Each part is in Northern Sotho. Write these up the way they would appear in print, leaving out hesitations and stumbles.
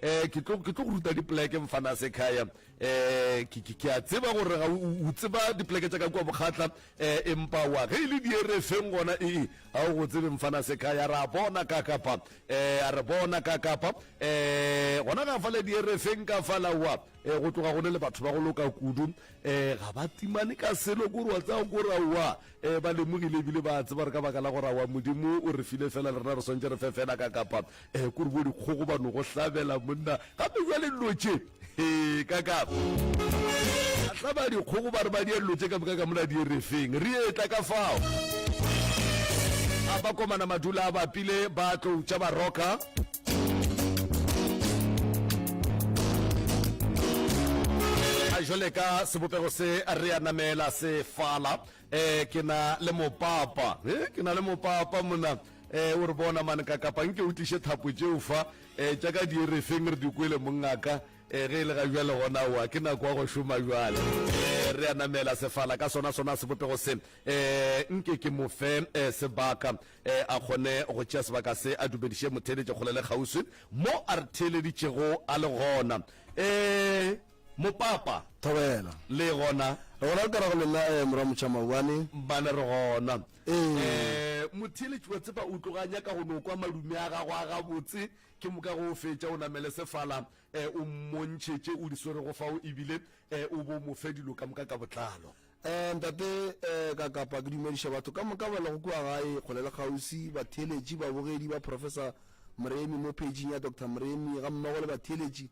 um ke tlo ke tlo go ruta dipoleke mfana sekhaya um ke ke- ke a tseba gore ga o o tseba dipoleke tša ka kua bokgatla um empa wa ge e le dierefeng gona ee ga o go tsebe mfana sekhaya ra bona ka kapa um a re bona ka kapa um gona ga fale dierefeng ka fala wa um go tloga go ne le batho ba go loka kudu um ga ba timane ka selo kore wa tsaya kore aowa um ba lemogile ebile ba tseba re ka baka la gore aowa modimo o re file fela le rena re swantse re fe fela ka kapa um kore bo dikgogo ba no go hlabela monna gape jale dilo tše e ka kapa hlaba dikgogo ba re ba die dilo tše ka moka ka mola di refeng re etla ka fao a ba komana madula a bapile ba tlo tša ba roka a jale ka sebopego se re a namela se fala um ke na le mopapa e ke na le mopapa mona um o re bona mane ka kapa nke o tliše thapo tšeo fa um tša ka di refeng re di kwele mongaka um ge e le ga jale gona wa ke nako ya go šoma jale um re a namela sefala ka sona sona sebopego se um nke ke mo fe um sebaka e a kgone go tšea sebaka se a dumediše motheeletše kgole le kgauswi mo a re theeleditšego a le gona. E, mopapa. Thobela. Le gona. Re gona ka ra go lena eh, morwa Motšhamauane. Bane re gona. Ee. E, motheeletši wa tseba o tloga a nyaka go no kwa malume a gago a gabotse, ke moka ge o fetša o namele sefala e, o mmontšhe tše o di swerego fao ebile e, o bo mo fe dilo ka moka ka botlalo. Eh, ntate eh, ka kapa ke dumediša batho ka moka ba lego kua gae kgole le kgauswi, batheeletši, babogedi ba Professor Moremi mo paging ya Doctor Moremi ga mmogo le batheeletši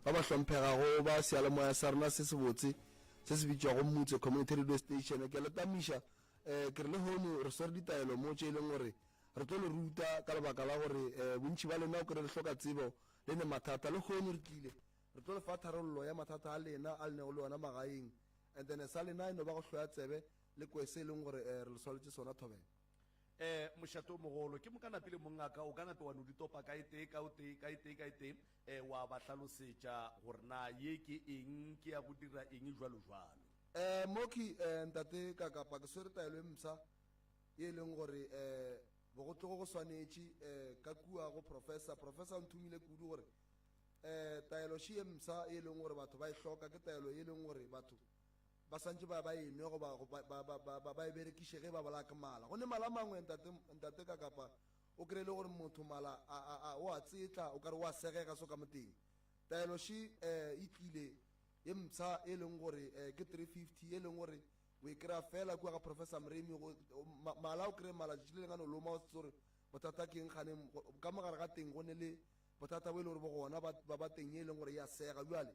ba ba hlomphegago ba seyalemoya sa rena se sebotse se se bitšwago Mmutse Community Radio Station. Ke a le tamiša eh, ke re lehono re swere ditaelo mo tše e leng gore re tlo le ruta ka lebaka la gore eh, bontši ba lena o kry le hloka tsebo le ne mathata. Lehono re tlile re tlo le fa tharollo ya mathata a lena a le nego le ona magaeng. And then sa lena e no ba go hloya tsebe le kwe se e leng gore eh, re le swaletše sona thobela. Eh, mošate o mogolo ke moka napile mongaka o ka nape wa no di topa ka e tee ka o tee ka e tee ka e tee eh, wa ba hlalosetša gore na ye ke eng ke ya go dira eng jwalo jwalo. Eh, Moki eh, ntate ka kapa ke swere taelo e mpsha ye e leng gore eh, bo go tlogo go swanetše eh, ka kua go professor. Professor o nthomile kudu gore um taelo še ye mpsha e leng gore batho ba e hloka ke taelo e leng gore batho ba santse ba ba enwe goba ba e berekiše ge ba bolaya ke mala. Go ne mala mangwe ntate, ntate ka kapa o kry-e le gore motho mala o a tsetla o kare o a segega so ka moteng. Taelo še um e tlile ye mpsha e leng gore um ke 350 e leng gore o e kry-a fela kua ga Professor Moremi. Mala o kry-e mala tšatši le leng a no loma o se gore bothata ke eng kgane ka mogare ga teng go ne le bothata bo e le gore bo gona ba, ba, ba teng ye e leng gore ya sega. Bjale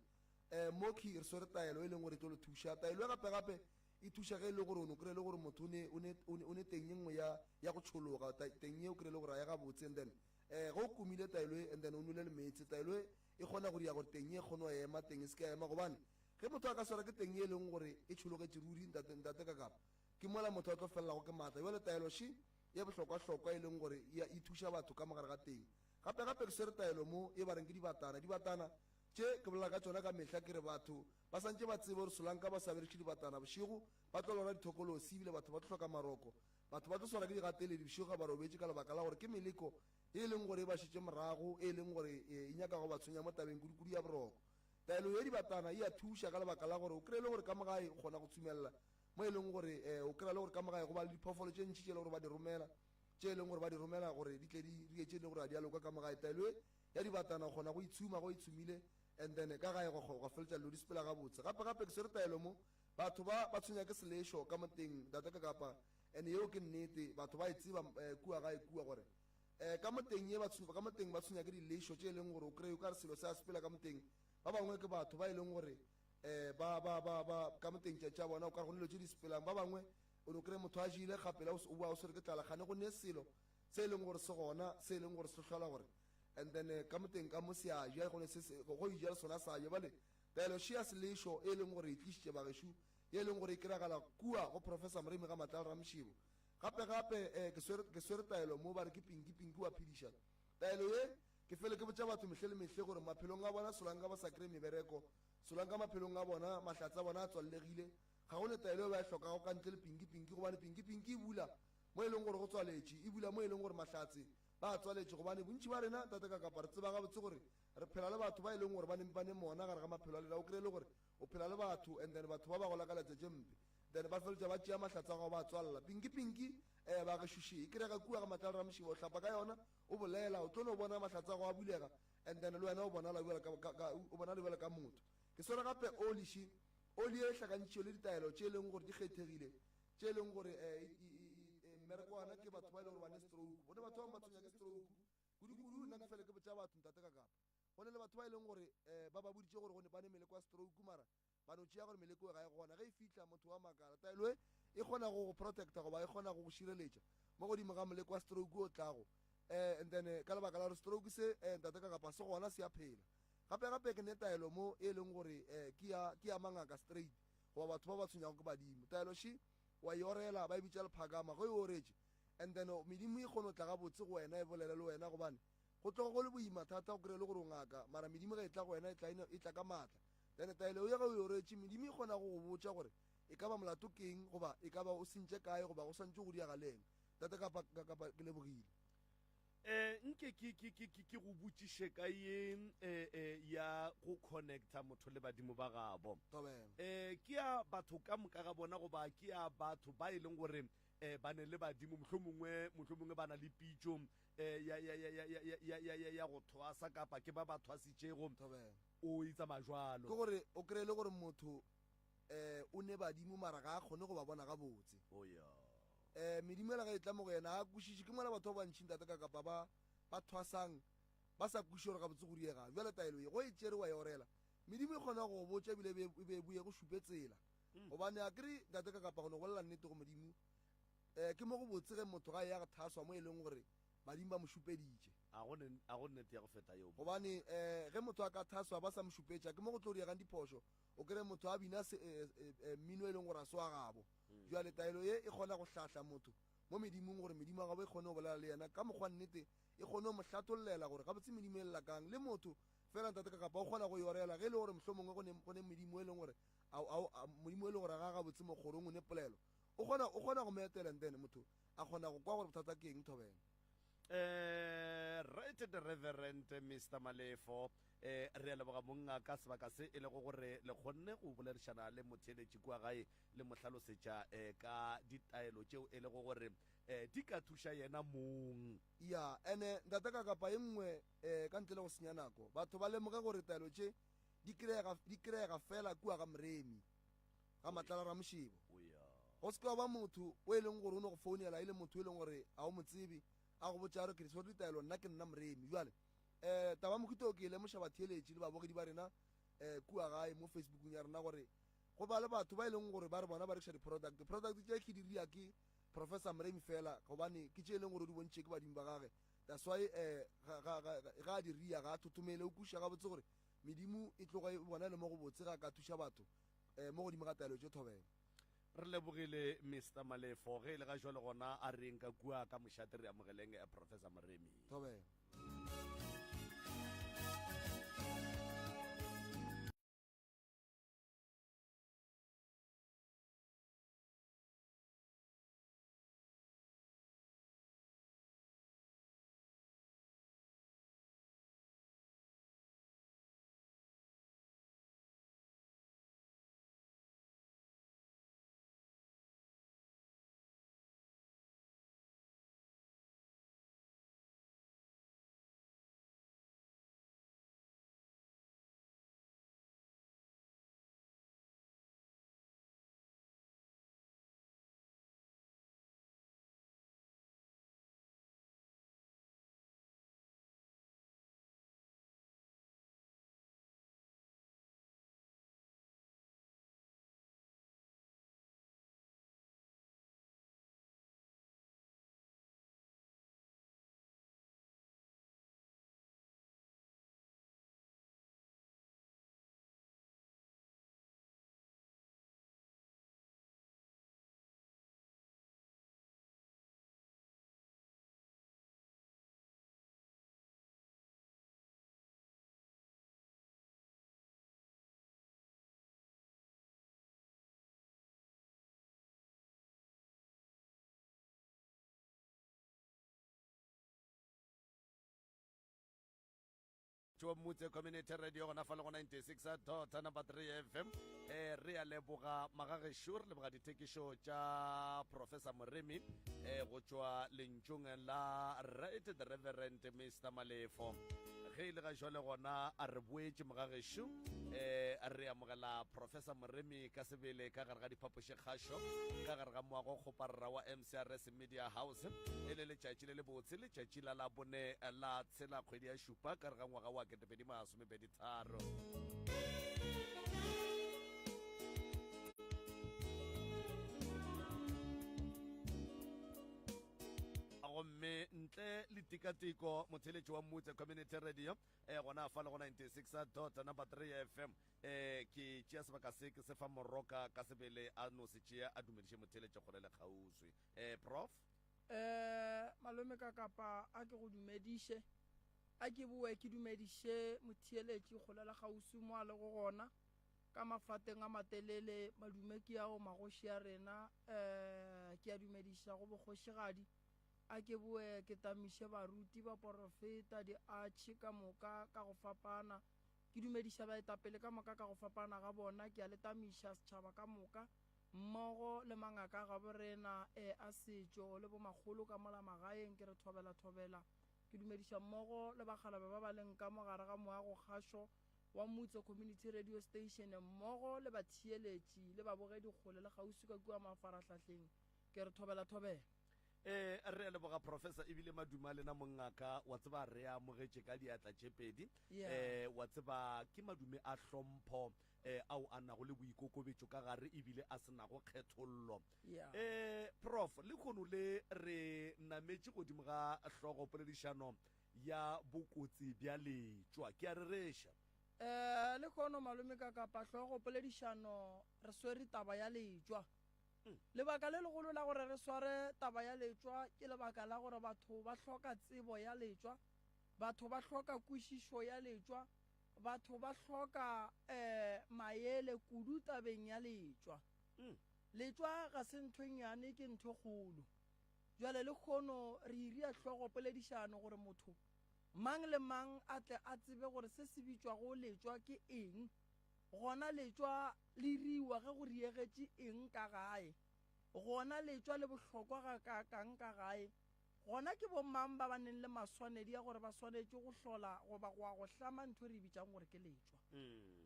um moki re swere taelo e leng gore e tlo le thuša. Taelo e gape gape e thuša ge e le gore o no kry-e le gore motho o ne, o ne, o ne teng e nngwe ya, ya go tšhologa, teng ye o kry-e le gore ga ya gabotse, and then um ge o komile taelo e and then o nwele le meetse, taelo e e kgona go dira gore teng e kgone go ema, teng e se ke ya ema, gobane ge motho a ka swara ke teng e leng gore e tšhologetše ruri, ntate, ntate ka kapa ke mola motho a tlo felelago ke maatla. Bjale taelo še ye bohlokwa-hlokwa e leng gore e, e thuša batho ka mogare ga teng. Gape gape ke swere taelo mo e ba reng ke dibatana. Dibatana tše ke bolela ka tšona ka mehla ke re batho ba santše ba tsebe gore solanka ba sa berekiše dibatana bošego ba tlo lora dithokolosi ebile batho ba tlo hloka maroko. Batho ba tlo swarwa ke digateledi bošego ga ba robetše ka lebaka la gore ke meleko e leng gore e ba šetše morago e leng gore e nyaka go ba tshwenya mo tabeng kudukudu ya boroko. Taelo ye dibatana e a thuša ka lebaka la gore o kry-e le gore ka mo gae o kgona go tshumella mo e leng gore o kry-a le gore ka mo gae go ba le diphoofolo tše ntši tše e le gore ba di romela tše e leng gore ba di romela gore di tle di rie tše e leng gore ga di a loka ka mo gae. Taelo e ya dibatana o kgona go itshuma go itshumile and then ka gae gwa feletša dilo di sepela gabotse. Gape gape ke swere taelo mo batho ba ba tshwenya ke selešo ka moteng ntate ka kapa and yeo ke nnete batho ba e tseba eh, kua gae kua gore eh, ka moteng ye ka moteng ba tshwenya ke dilešo tše e leng gore o kry-e o ka re selo se a sepela ka moteng. Ba bangwe ke batho ba e leng gore eh, ba ba ba ba ka moteng tša bona o ka re go dilo tše di sepelang. Ba bangwe o no kry motho a jele gapela o boa o swere ke tlala gane go ne selo se e leng gore se gona se e leng gore se hlola gore and then eh, ka moteng ka mo se a ja go ne se go ija le sona sa ja. Bale taelo še ya selešo e leng gore e tlišitše bagešu e leng gore e kry-agala kua go Professor Moremi ga Matlala Ramšebo. Gape gape eh, ke swere ke swere taelo mo ba re ke pinki pinki wa phediša. Taelo ye ke fele ke botša batho mehle le mehle gore maphelong a bona solanka ba sa kry mebereko solanka maphelong a bona mahlatse a bona a tswallegile Ga go ne taelo e ba e hlokago ka ntle le pinki-pinki, gobane pinki-pinki e bula mo e leng gore go tswaletše, e bula mo e leng gore mahlatse Ba a tswaletše gobane bontši ba rena, Tate Kakapa, re tseba gabotse gore re phela le batho ba e leng gore ba ne ba ne mona gare ga maphelo a lena. O kry-e le gore o phela le batho and then batho ba ba go lakaletsa tše mpe, then ba feletša ba tšea mahlatse a gago ba a tswalela. Pinki pinki eh ba gešo še e kry-ega kua ga Matlala Ramoshiba, o hlapa ka yona, o bolela, o tlo no bona mahlatse a gago a bulega and then le wena o bonala bjalo ka, ka, ka, o bonala bjalo ka motho. Ke swere gape oli še, oli e hlakantšhitšwe le ditaelo tše e leng gore di kgethegile tše e leng gore um mmereko wa ke batho ba e leng gore ba ne stroke. Go ne batho ba bangwe ba tshwenya ke stroke kudu-kudu. Nna ke fele ke botša batho, ntate ka kapa go ne le batho ba e leng gore um ba ba boditše gore go ba ne meleko ya stroke, mara ba no tšea gore meleko e ga e gona. Ge e fihla motho wa makala. Taelo e e kgona go go protecta goba e kgona go go šireletša mo godimo ga moleko wa stroke o tlago. Um and then ka lebaka la gore stroke se um ntate ka kapa se gona se a phela. Gape-gape ke ne taelo mo e leng gore um ke ya ke ya mangaka straight goba batho ba ba tshwenyago ke badimo. Taelo še wa e orela, ba e bitša lephakama. Ge o e oretše and then medimo e kgone go tla gabotse go wena e bolele le wena, gobane go tloga go le boima thata go kry-e le gore o ngaka, mara medimo ge e tla go wena e tla e tla ka maatla. Then taelo ye ge o e oretše, medimo e kgona go go botša gore e ka ba molato keng goba e ka ba o sentše kae goba go swantše go diagaleng. Tate kapa kapa ke lebogile. Eh, nke ke ke ke ke ke go botšiše ka ye eh, eh, ya go connecta motho le badimo ba gabo. Thobela. Eh, ke ya batho ka moka ga bona goba ke ya batho ba e leng gore eh, ba ne le badimo, mohlomongwe mohlomongwe ba na le pitšo eh, ya, ya, ya, ya, ya, ya, ya, ya, ya go thwasa kapa ke ba ba thwasitšego. Thobela. O e tsamaya jwalo. Ke gore o kry-e le gore motho eh o ne badimo mara ga a kgone go ba bona gabotse. Oh yeah. Eh, medimo ela ge e tla mo go yena ga a kwešiše. Ke mola batho ba bantši ntate ka kapa ba ba thwasang ba sa kwešiše gore gabotse go diegang. Bjale taelo ye go e tšere wa e orela, medimo e kgona go go botša ebile e be e boye go šupe tsela. Gobane a kere ntate ka kapa go no bolela nnete go modimo, eh, ke mo go botse ge motho ga e ya go thaswa mo e leng gore badimo ba mo šupeditše. A go ne, a go nnete ya go feta yeo. Gobane eh, ge motho a ka thaswa ba sa mo šupetša, ke mo go tlo diegang diphošo. O kry motho a bina se, eh, eh, eh, mmino e leng gore a se wa gabo. Bjale taelo ye e kgona go hlahla motho mo medimong gore medimo ya gagwe e kgone go bolela le yena ka mokgwa nnete, e kgone go mo hlathollela gore gabotse medimo e lla kang. Le motho fela ntate ka kapa o kgona go e orela ge e le gore mohlomongwe go ne, go ne medimo e leng gore a, a, a, modimo e le gore ga gabotse mo kgorong o ne polelo, o kgona, o kgona go mo etela and then motho a kgona go kwa gore bothata ke eng. Thobela. Eh, right the Reverend Mr. Malefo, eh, re a leboga monna ka sebaka se e lego gore le kgonne go boledišana le motheeletši kua gae le mo hlalosetša eh, ka ditaelo tšeo e lego gore eh, di ka thuša yena mong. Ya, ene ntate ka kapa e nngwe eh, ka ntle le go senya nako, batho ba lemoge gore taelo tše di kry-ega, di kry-ega fela kua ga Moremi, ga Matlala Ramošebo. Go se ke wa ba motho o e leng gore o no go founela e le motho e leng gore ga o mo tsebe, a go botša a re ke tshwere ditaelo, nna ke nna Moremi. Bjale um taba ya mohuta o ke e lemoša batheeletši le babogedi ba rena um kua gae mo Facebookong ya rena gore go ba le batho ba e leng gore ba re bona ba rekiša di-product. Product tše ke di ria ke Professor Moremi fela gobane ke tše e leng gore o di bontšhe ke badimo ba gage. That's why um ga a di ria ga a thothomele, o kwešiša gabotse gore medimo e tloga e bona e le mo go botse ga a ka thuša batho um mo godimo ga taelo tše thobela. Re lebogile Mister Malefo. Ge e le ga jwale gona a reng ka kua ka mošate re amogeleng eh, Professor Moremi. Thobela. Tšwa Motse Community Radio gona fa le go 96 dot number 3 FM. Eh, re a leboga magagešo, re leboga dithekišo tša Professor Moremi eh, go tšwa lentšung la Right the Reverend Mr Malefo. Ge e le ga jwale gona a re boetše mogagešo, eh, re amogela Professor Moremi ka sebele ka gare ga diphapošikgašo ka gare ga moago kgoparara wa MCRS Media House e le letšatši le lebotse, letšatši la Labone la tshela kgwedi ya šupa ka re ga ngwaga wa 2023. Gomme ntle le tikatiko motheletši wa Mmutse Community Radio eh, gona fa le go 96 dot number 3 FM eh, ke tšea sebaka se ke se fa moroka ka sebele a no se tšea a dumediše motheletši kgole le kgauswi eh, prof Eh, malome ka kapa a ke go dumediše, a ke boe ke dumediše motheeletši kgole le kgauswi mo a lego gona, ka mafateng a matelele, madume ke ao magoši a rena, eh, ke a dumediša go bokgošigadi, a ke boe ke tamiše baruti, baporofeta, diatšhe ka moka ka go fapana, ke dumediša baetapele ka moka ka go fapana ga bona, ke a le tamiša setšhaba ka moka. Mmogo le mangaka a gabo rena e a setšo le bomakgolo ka mola magaeng, ke re thobela thobela. Ke dumediša mmogo le bakgalabje ba ba leng ka mo gare ga moago kgašo wa Mutse Community Radio Station mmogo le batheeletši le babogedi kgole le kgauswi ka kua mafarahlahleng, ke re thobela thobela. Ee, re a leboga Professor, ebile madume a lena mongaka, wa tseba re a amogetše ka diatla tše pedi. Yeah. Eh, wa tseba ke madume a hlompho eh, ao a nago le boikokobetšo ka gare ebile a se nago kgethollo. Yeah. Eh, Prof, lehono le re nametše godimo ga hlogo poledišano ya bokotsi bja letšwa. Ke a rereša. Eh, lehono malome ka kapa hlogo poledišano re swere taba ya letšwa. Lebaka le legolo la gore re sware taba ya letšwa ke lebaka la gore batho ba hloka tsebo ya letšwa, batho ba hloka kwešišo ya letšwa, Batho ba hloka maele kudu tabeng ya letšwa. Letšwa ga se ntho e nnyane, ke ntho e kgolo. Bjale lehono re iria hlogo poledišano gore motho mang le mang a tle a tsebe gore se se bitšwago letšwa ke eng, gona letšwa le riwa ge go riegetše eng ka gae, gona letšwa le bohlokwa gakaakang ka gae. Gona ke bomang ba ba neng le maswanedi a gore ba swanetše go hlola goba go ya go hlama ntho e re e bitšang gore ke letšwa?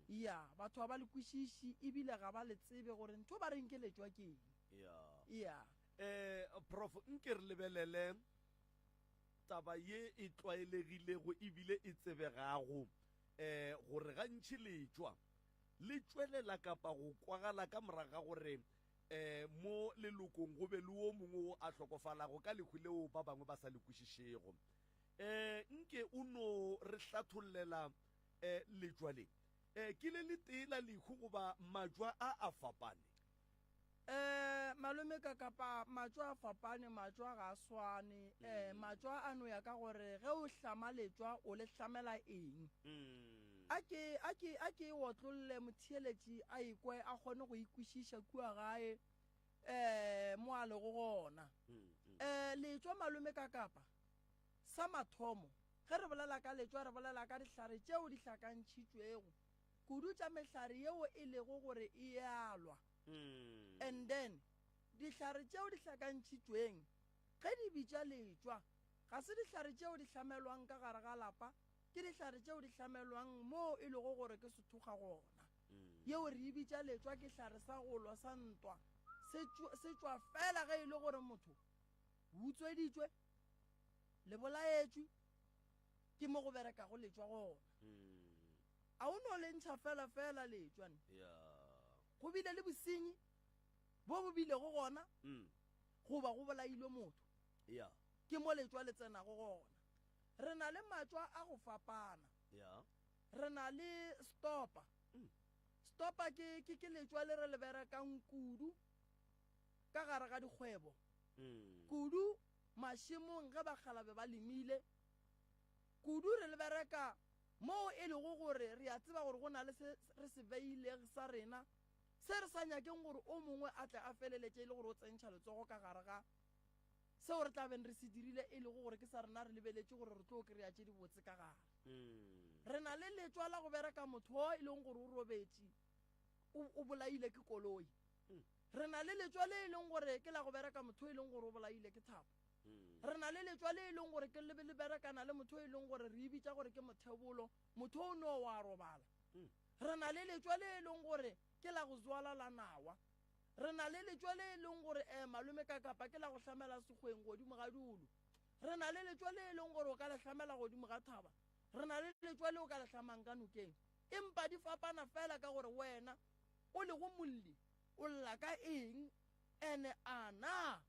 Ya, batho ga ba le kwešiše ebile ga ba le tsebe gore ntho ba reng ke letšwa ke eng. Ya. Ya. Eh, Prof, nke re lebelele taba ye e tlwaelegilego ebile e tsebegago, eh, gore gantši letšwa le tšwelela kapa go kwagala ka morago ga gore E, mo lelokong go be le wo mongwe wo a hlokofalago ka lehu leo ba bangwe ba sa le kwešišego. E, nke o no re hlathollela e, letšwa le. E, ke le letee la lehu goba matšwa a a fapane? E, malome ka kapa matšwa a fapane, matšwa ga a swane. E, matšwa a no ya ka gore ge o hlama letšwa o le hlamela eng. A ke, a ke, a ke e otlolle, motheeletši a e kwe, a kgone go e kwešiša kua gae, um mo a lego gona. Um letšwa malome ka kapa, sa mathomo, ge re bolela ka letšwa re bolela ka dihlare tšeo di hlakantšhitšwego, kudu tša mehlare yeo e lego gore e a lwa. And then, dihlare tšeo di hlakantšhitšweng, ge di bitša letšwa, ga se dihlare tšeo di hlamelwang ka gare ga lapa, Ke dihlare tšeo di hlamelwang moo e lego gore ke sethokga gona. Yeo re e bitša letšwa ke hlare sa go lwa sa ntwa. Se se tšwa fela ge e le gore motho o utsweditšwe, le bolaetšwe, ke mo go berekago letšwa gona. A o no le ntšha fela fela letšwa ne. Go bile le bosenyi bo bo bilego gona goba go bolailwe motho. Ke mo letšwa le tsenago gona. Re na le matšwa a go fapana. Yeah. Re na le stopa. Mm. Stopa ke, ke, ke letšwa le re le berekang kudu ka gare ga dikgwebo. Mm. Kudu mašemong ge bakgalabe ba lemile. Kudu re le bereka moo e lego gore re a tseba gore go na le se re se beileg sa rena se re sa nyakeng gore o mongwe a tle a feleletše e le gore o tsentšha letsogo ka gare ga Seo re tla beng re se dirile e lego gore ke sa rena re lebeletše gore re tlo kry-a tše dibotse ka gare. Re na le letšwa la go bereka motho o e leng gore o robetše, o, o bolaile ke koloi. Re na le letšwa le e leng gore ke la go bereka motho e leng gore o bolaile ke thapo. Re na le letšwa le e leng gore ke le, le berekana le motho e leng gore re e bitša gore ke mothebolo, motho o no wa robala. Re na le letšwa le e leng gore ke la go zwala la nawa. Re na le letšwa le e leng gore eh, malome ka kapa ke la go hlamela sekgweng godimo ga diolo. Re na le letšwa le e leng gore o ka le hlamela godimo ga thaba. Re na le letšwa le o ka le hlamang ka nokeng. Empa di fapana fela ka gore wena o lego molli o lla ka eng ene a na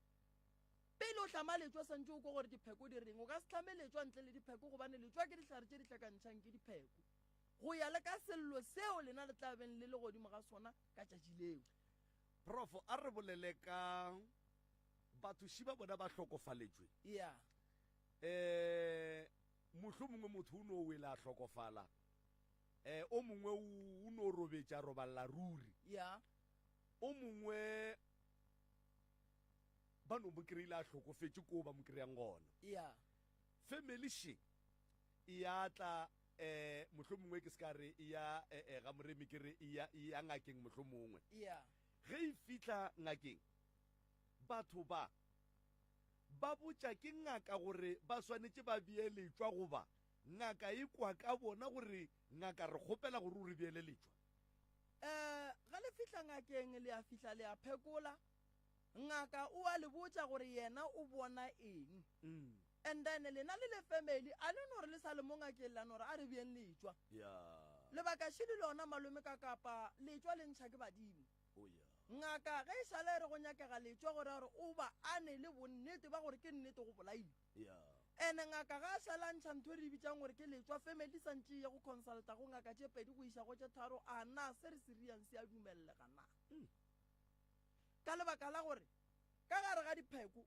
pele o hlama letšwa santše o ko gore dipheko di reng. O ka se hlame letšwa ntle le dipheko gobane letšwa ke dihlare tše di hlakantšhang ke dipheko go ya le ka sello seo lena le tla beng le le godimo ga sona ka tšatši leo. Prof, a re bolele ka batho šiba bona ba hlokofaletšwe. Ya. Eh, mohlomongwe motho o no wela a hlokofala. Eh, o mongwe o no robetša roballa ruri. Ya. O mongwe ba no mo kry-ile a hlokofetše koo ba mo kry-ang gona. Ya. Family še e ya tla eh mohlomongwe ke se ka re e ya eh, eh, ga moremi ke re e ya e ya ngakeng mohlomongwe. Ya. Ge e fihla ngakeng batho ba ba botša ke ngaka gore ba swanetše ba bee letšwa goba ngaka e kwa ka bona gore ngaka re kgopela gore o re beele letšwa. Eh, ge le fihla ngakeng le a fihla le a phekola, ngaka o a le botša gore yena o bona eng. Mm. And then lena le le family a le no re le sa le mo ngakeng la no re a re beeng letšwa. Yeah. Lebaka šele lona malome ka kapa letšwa le ntšha ke badimo. Oh yeah. Ngaka ge e šala e re go nyakega letšwa go ra gore o ba a ne le bonnete ba gore ke nnete go bolailwe. Yeah. Ene ngaka ga a šala a ntšha ntho e re e bitsang gore ke letšwa, family santše e ye go consulta go ngaka tše pedi go iša go tše tharo, a na se re se riang se a dumellega na? Mm. Ka lebaka la gore ka gare ga dipheko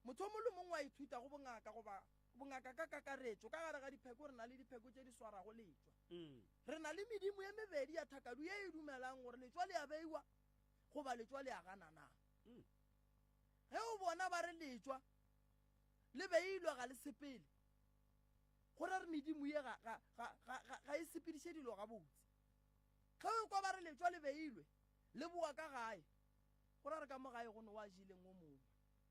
motho o mongwe le mongwe wa ithuta go bongaka goba bongaka ka kakaretšo, ka gare ga dipheko re na le dipheko tše di swarago letšwa. Mm. Re na le medimo ye mebedi ya thakadu ye e dumelang gore letšwa le a beiwa goba letšwa le a gana na. Mm. Ge o bona ba re letšwa le beilwe ga le sepele, go ra re medimo ye ga, ga, ga, ga, ga, ga e sepediše dilo gabotse. Ge o kwa ba re letšwa le beilwe le boa ka gae, go ra re ka mo gae go no wa jeleng o mongwe.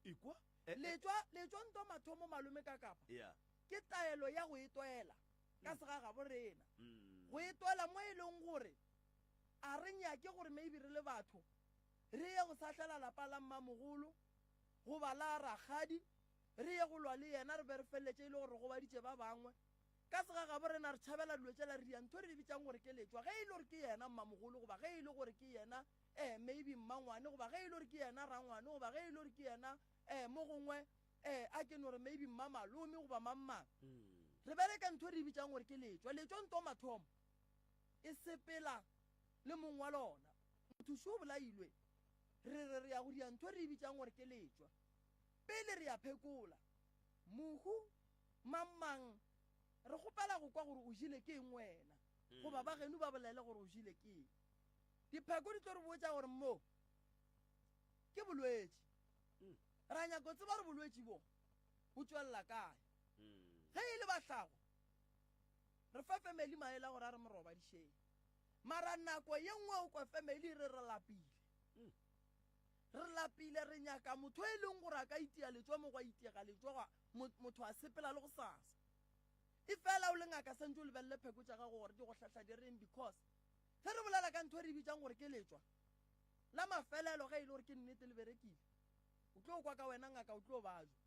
Ekwa? Eh, eh. Letšwa, letšwa nto mathomo malome ka kapa Yeah. ke taelo ya go e twela ka segagabo rena. Mm. Go e twela mo e leng gore a re nyake gore maybe re le batho re ye go sahlela lapa la mmamogolo goba la rakgadi, re ye go lwa le yena re be re feleletše e le gore re gobaditše ba bangwe. Ka segagabo rena re tšhabela dilo tšela re dia ntho re di bitsang gore ke letšwa ge e le gore ke yena mmamogolo goba ge e le gore ke yena eh maybe mmangwane goba ge e le gore ke yena rangwane goba ge e le gore ke yena eh mo gongwe eh a ke no re maybe mmamalome goba mammang. Mm. Re bereka ntho re e bitsang gore ke letšwa. Letšwa nto mathomo e sepela le mong wa lona. Motho šo o bolailwe, re re re ya go dia ntho re e bitsang gore ke letšwa. Pele re ya phekola mohu mang-mang, re kgopela go kwa gore o jile ke eng wena, goba ba geno ba bolele gore o jile ke eng. Dipheko di tlo re botša gore mo ke bolwetši. Mm. Ra nyaka go tseba gore bolwetši bo bo tšwelela kae. Mm. Ge e le ba hlago, re fa family maele a gore a re mo robadišeng. Mara nako ye nngwe o kwa family re re lapile. Mm. Re lapile, re nyaka motho e leng gore a ka itia letšwa mo gwa itiega letšwa gwa motho a sepela le go sasa. E fela o le ngaka santse o lebelele pheko tša gago gore di go hlahla di reng, because ge re bolela ka ntho e re bitsang gore ke letšwa la mafelelo, ge e le gore ke nnete le berekile, o tlo kwa ka wena ngaka o tlo bajwa.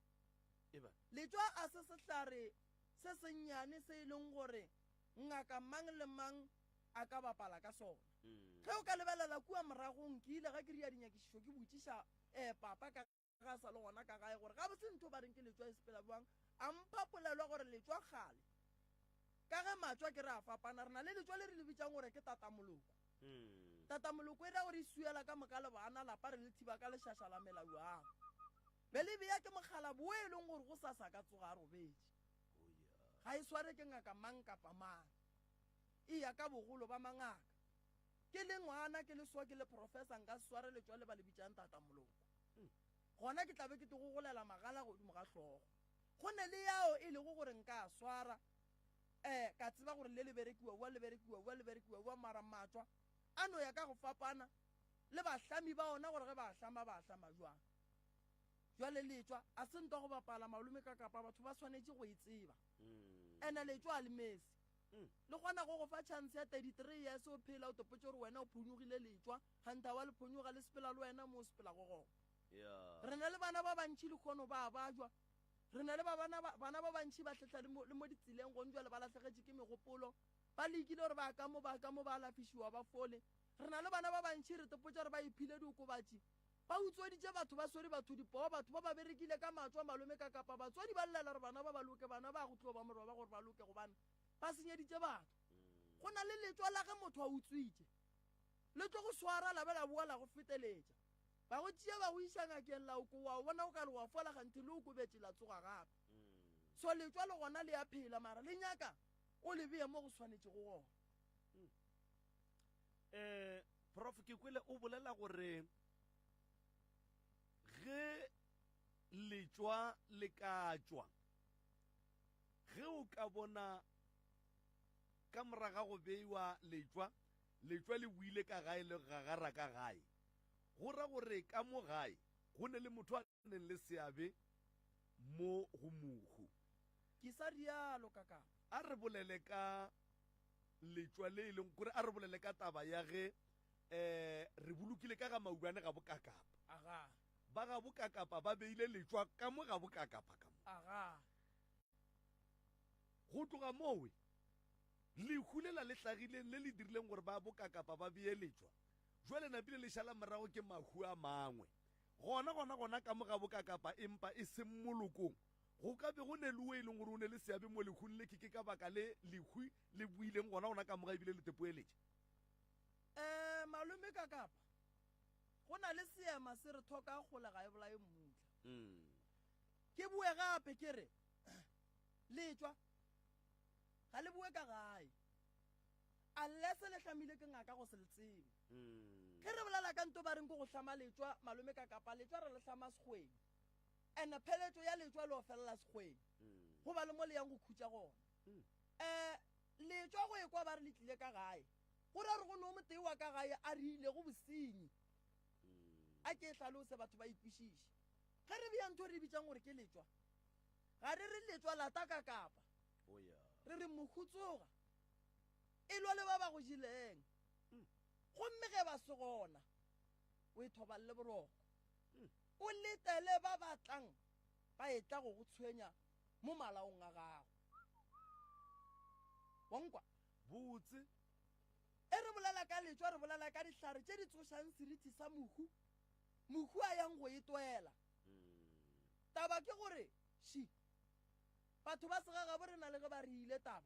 Eba. Letšwa a se sehlare se sennyane se e leng gore ngaka mang le mang a ka bapala ka sona. Mm. Ge o ka lebelela kua moragong, ke ile ga ke ria dinyakišišo ke botšiša eh, papa ka ga sa le gona ka gae gore gabotse ntho ba reng ke letšwa e sepela bjang, a mpha polelo gore letšwa kgale ka ge matšwa ke re a fapana, re na le letšwa le re le bitsang gore ke tatamoloko. Mm. Tatamoloko e ra gore e suela ka moka le bana lapa re le thiba ka lešaša la melauang. Be le bea ke mogala bo e leng gore go sasa ka tsoga a robetše. Oh yeah. Ga e sware ke ngaka mang kapa mang, e ya ka bogolo ba mangaka. Ke le ngwana ke le so ke le professor nka se sware letšwa le ba le bitsang tatamoloko. Mm. Gona ke tla be ke te gogolela magala godimo ga hlogo. Go ne le yao e lego gore nka a swara. Um ka tseba gore le le berekiwa ua, le berekiwa ua, le berekiwa ua, mara matšwa a no ya ka go fapana le bahlami ba ona gore ge ba a hlama ba a hlama jwang. Jwale letšwa a se ntwa go bapala malome ka kapa batho ba swanetše go e tseba. Ene letšwa a le mesi. Le kgona go go fa chance ya 33 years o phela o topotše gore wena o phonyogile letšwa, kganthe wa le phonyoga le sepela le wena mo o sepelago gona. Re na le bana ba bantši lehono ba a bajwa. Re na le ba bana ba, bana ba bantši ba hlehla le mo, le mo ditseleng gong jwale ba lahlegetše ke megopolo. Ba lekile gore ba ka mo, ba ka mo ba alafišiwa ba fole. Re na le bana ba bantši re topotša gore ba iphile diokobatši. Ba utsweditše batho, ba swere batho dipoo, batho ba ba berekile ka matšwa, malome ka kapa batswadi ba llela gore bana ba ba loke, bana ba go tlo ba moroba gore ba loke gobane ba senyeditše batho. Go na le letšwa la ge motho a utswitše, le tlo go swara la be la boa la go feteletša. Ba go tšea ba go iša ngakeng la o kowa, o bona o ka re wa fola kganthe le okobetše la tsoga gape. So letšwa le gona le a phela mara le nyaka o le beye mo go swanetšego gona. Um Prof ke kwele o bolela gore ge letšwa le ka tšwa, ge o ka bona ka moraga go beiwa letšwa, letšwa le boile ka gae le gagara ka gae, go ra gore ka mo gae go ne le motho a neng le seabe mo go mohu. Ke sa rialo kakapa. A re bolele ka letšwa le e leng kore a re bolele ka taba ya ge um re bolokile ka ga maulwane ga bokakapa. Aga. Ba ga bokakapa ba beile letšwa ka mo ga bokakapa ka mo. Aga. Go tloga mowe lehu lela le hlagileng le le dirileng gore ba bokakapa ba beye letšwa jwale napile le šala morago ke mahu a mangwe. Gona gona gona ka mo ga bokakapa empa e seng molokong. Go ka be go ne le wo e leng gore o ne le seabe mo lehung le ke ke ka baka le lehu le boileng gona gona ka moga ebile le tepoeletše. Um malome ka kapa go na le seema se re thoka kgole ga e bolaye mmutla. Ke boe gape ke re letšwa ga le boe ka gae unless le hlamile ke ngaka go se le tsebe. Ge re bolela ka nto ba reng ke go hlama letšwa malome ka kapa letšwa re le hlama sekgweng. And pheletšo ya letšwa le ofelela sekgweng. Go ba le mo le yang go khutša gona. Um letšwa go ekwa ba re le tlile ka gae, go ra gore go ne o motee wa ka gae a re ilego bosenyi. A ke e hlalose batho ba ikwešiše. Ge re bea ntho re e bitsang gore ke letšwa, ga re re letšwa lata ka kapa. Re re mohu tsoga e lwa le ba ba go jeleng. Gomme ge ba se gona, o e thoballe boroko. O letele ba ba tlang ba etla go go tshwenya mo malaong a gago. Wa nkwa? Botse. E re bolela ka letšwa, re bolela ka dihlare tše di tsošang seriti sa mohu, mohu a yang go e twela. Taba ke gore, ši, batho ba segagabo rena le ge ba re ile taba,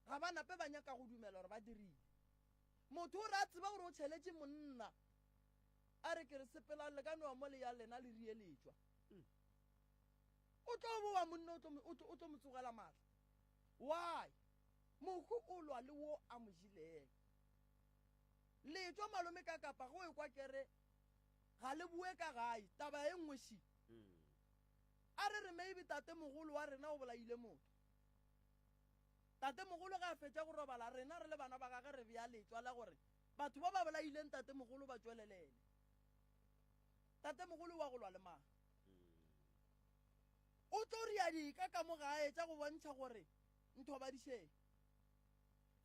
ga ba nape ba nyaka go dumela gore ba dirile. Motho o re a tseba gore o tšheletše monna, a re ke re sepelang le ka noa mo le ya lena le rie letšwa. O tlo boa monna o tlo mo tsogela maatla. Why? Mohu o lwa le wo a mo jileng. Letšwa malome ka kapa go ekwa kere ga le boe ka gae taba e nngwe ši. A re re maybe tate mogolo wa rena o bolaile motho. Tate mogolo ge a fetša go robala rena re le bana ba gage re bea letšwa la gore batho ba ba bolaileng tate mogolo ba tšwelelele. Tate mogolo wa go lwa le mang? O tlo ria dika ka mo gae tša go bontšha gore nthobadišeng.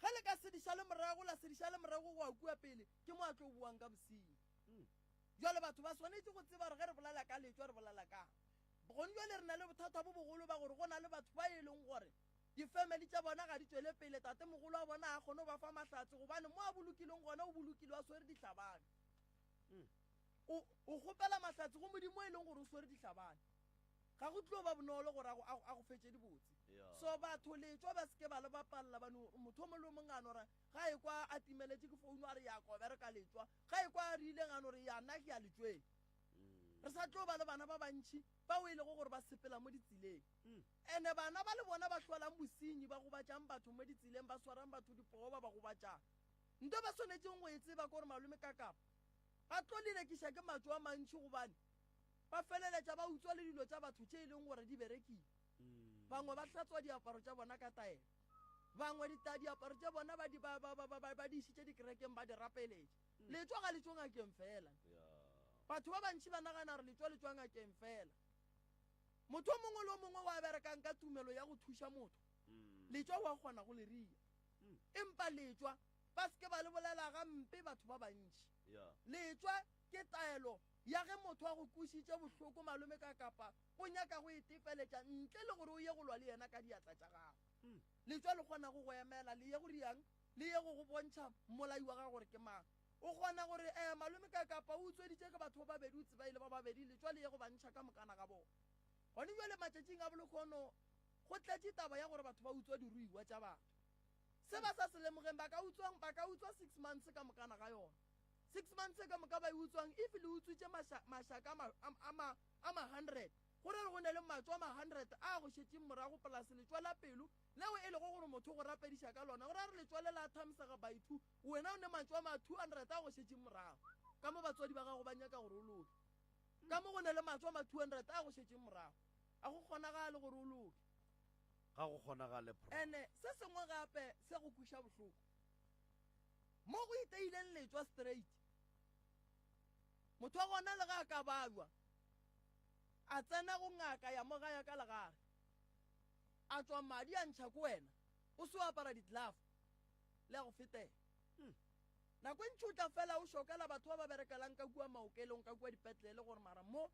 Ge le ka se di šale morago, la se di šale morago go ya kua pele, ke mo a tlo boang ka bosenyi. Jwale batho ba swanetše go tseba gore ge re bolela ka letšwa re bolela kang. Gone jwale re na le bothata bo bogolo ba gore go na le batho ba e leng gore difamily tša bona ga di tšwele pele, tatemogolo wa bona ga a kgone go ba fa mahlatse gobane mo a bolokileng gona o bolokilwe a swere dihlabane. O o kgopela mahlatse go Modimo e leng gore o swere dihlabane. Ga go tlo ba bonolo gore a go fetše dibotse. So batho letšwa ba seke ba le bapalela bane motho o mongwe le o mongwe a no re ga e kwa a timeletše ke founu a re ya ko bereka letšwa, ga e kwa a rileng a no re ya nna ke ya letšweng. Re sa tlo ba le bana ba bantši bao e lego gore ba sepela mo ditseleng. Ene bana ba le bona ba hlolang bosenyi, ba gobatšang batho mo ditseleng, ba swarang batho dipoo ba ba gobatšang. Nto ba swanetšeng go e tseba ke gore malome ka kapa ba tlo lelekiša ke matšo a mantši gobane ba feleletša ba utswa le dilo tša batho tše e leng gore di berekile. Bangwe ba hlatswa diaparo tša bona ka taelo. Bangwe dita diaparo tša bona ba di ba ba ba ba ba di išitše dikerekeng ba di rapeletše. Letšwa ga le tšwe ngakeng fela. Batho ba bantši ba nagana gore letšwa le tšwa ngakeng fela. Motho o mongwe le o mongwe wa berekang ka tumelo ya go thuša motho, letšwa wa kgona go le ria. Empa letšwa ba se ke ba le bolela gampe batho ba bantši. Letšwa ke taelo ya ge motho a go kwešitše bohloko malome ka kapa o nyaka go itefeletša ntle le gore o ye go lwa le yena ka diatla tša gago. Letšwa le kgona go go emela le ye go riang le ye go go bontšha mmolai wa gago gore ke mang. O kgona gore eh malome ka kapa o utsweditše ke batho ba babedi o tseba e le ba babedi letšwa le ye go ba ntšha ka mokana ga bona. Gone bjale matšatšing a bolekhono go tletše taba ya gore batho ba utswa diruiwa tša batho. Se ba sa se lemogeng ba ka utswang ba ka utswa 6 months ka mokana ga yona. 6 months ka moka ba e utswang if le utswitše mašaka a ma a ma 100 go re go ne le matšwa a ma 100 a go šetšeng morago polase letšwa la pelo leo e lego gore motho go rapediša ka lona go ra re letšwa le la thamsega by 2 wena o ne matšwa a ma 200 a go šetšeng morago ka mo batswadi ba gago ba nyaka gore o loke ka mo go ne le matšwa a ma 200 a go šetšeng morago a go kgonagale gore o loke ga go kgonagale ene se sengwe gape se go kwiša bohloko Mo go iteileng letšwa straight. Motho wa gona le ga a ka babja, a tsena go ngaka ya mo gaya ka legare, a tšwa madi a ntšha ko wena, o se o apara di-glove, le a go fetela. Hmm. Nako e ntši o tla fela o šokela batho ba ba berekelang ka kua maokelong, ka kua dipetlele gore mara mo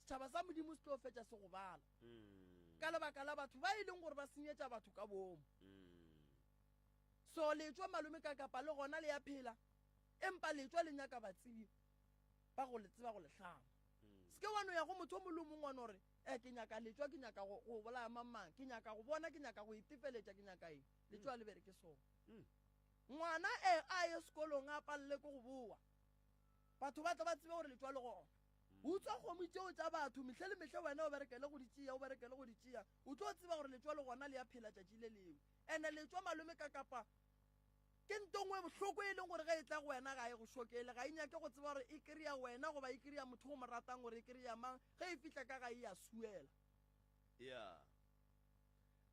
setšhaba sa Modimo se tlo fetša se gobala. Hmm. Ka lebaka la batho ba e leng gore ba senyetša batho ka boomo. Hmm. So letšwa malome ka kapa le gona le ya phela, empa letšwa le nyaka batsebi ba go le tseba go le hlama. Se ke wa no ya go motho o mongwe le o mongwe wa no re, e ke nyaka letšwa, ke nyaka go, go bolaya mang mang, ke nyaka go bona, ke nyaka go itefeletša, ke nyaka eng. Letšwa le bereke sona. Ngwana e a ye sekolong a palele ke go boa. Batho ba tla ba tsebe gore letšwa le gona. Utswa kgomo tšeo tša batho mehle le mehle wena o berekele go di tšea, o berekele go di tšea. O tlo tseba gore letšwa le gona le ya phela tšatši le lengwe. Ene letšwa malome ka kapa ke nto nngwe bohloko e leng gore ge e tla go wena ga e go šokele, ga e nyake go tseba gore e kry-a wena goba e kry-a motho o mo ratang gore e kry-a mang, ge e fihla ka ga e ya suela. Ya.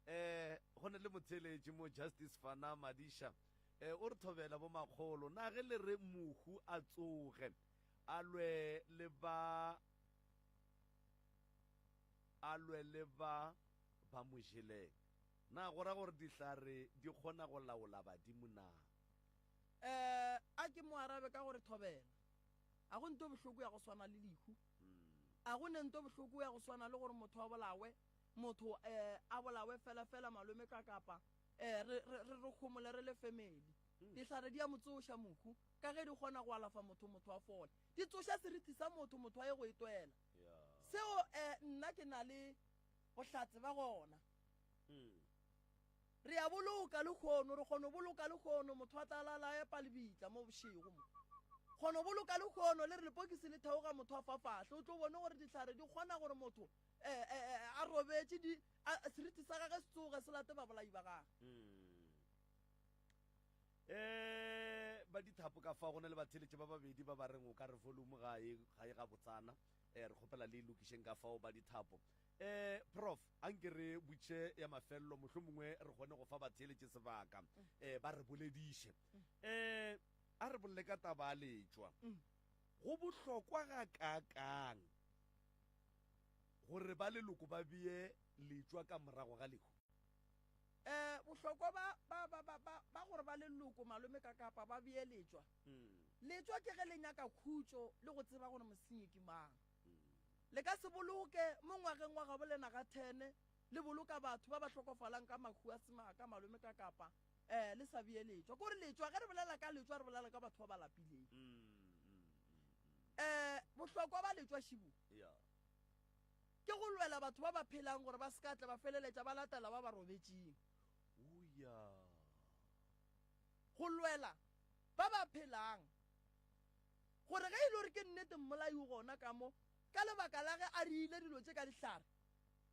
Eh, go ne le motheeletši mo Justice Fana Madisha. Eh, o re thobela bo makgolo. Na ge le re mohu a tsoge a lwe le ba a lwe le ba ba mo jeleng. Na go ra gore dihlare di kgona go laola badimo na? Eh, a ke mo arabe ka gore thobela. A go nto bohloko ya go swana le lehu. A go ne nto bohloko ya go swana le gore motho a bolawe, motho eh a bolawe fela fela malome ka kapa eh re re re re homole re le family. Dihlare di a mo tsoša mohu ka ge di kgona go alafa motho motho a fole. Di tsoša seriti sa motho motho a ye go itwela. Seo eh nna ke na le bohlatse ba gona. Re a boloka lehono, re kgona go boloka lehono, motho a tla lala a epa lebitla mo bošego mo. Kgona go boloka lehono, le re lepokisi le theoga motho a fa fahle, o tlo bone gore dihlare di kgona gore motho eh, eh, eh, a robetše di seriti sa gage se tsoge se late babolai ba gage. Eh, ba dithapo ka fa go na le batheletše ba babedi ba ba reng o ka re volume ga e ga e gabotsana. Eh, re kgopela le e lokišeng ka fao ba dithapo. Eh, Prof, anke re butše ya mafelelo, mohlomongwe re kgone go fa batheeletše sebaka, eh, ba re bolediše. Eh, a re bolele ka taba ya letšwa. Go bohlokwa gakaakang gore ba leloko ba bee letšwa ka morago ga lehu? Eh, bohlokwa ba, ba, ba, ba, ba, ba gore ba leloko malome ka kapa ba bee letšwa. Letšwa ke ge le nyaka khutšo le go tseba gore mosenyi ke mang. Le ka se boloke mo ngwageng wa gabo lena ga thene, le boloka batho ba ba hlokofalang ka mahu a semaka, malome ka kapa, eh, le sa bee letšwa. Kore letšwa, ge re bolela ka letšwa, re bolela ka batho ba ba lapileng. Eh, bohlokwa ba letšwa šibu ke go lwela batho ba ba phelang gore ba se ka tla ba feleletša ba latela ba ba robetšeng. Go lwela ba ba phelang. Gore ge e le gore ke nnete mmolai o gona ka mo, ka lebaka la ge a riile dilo tše ka dihlare,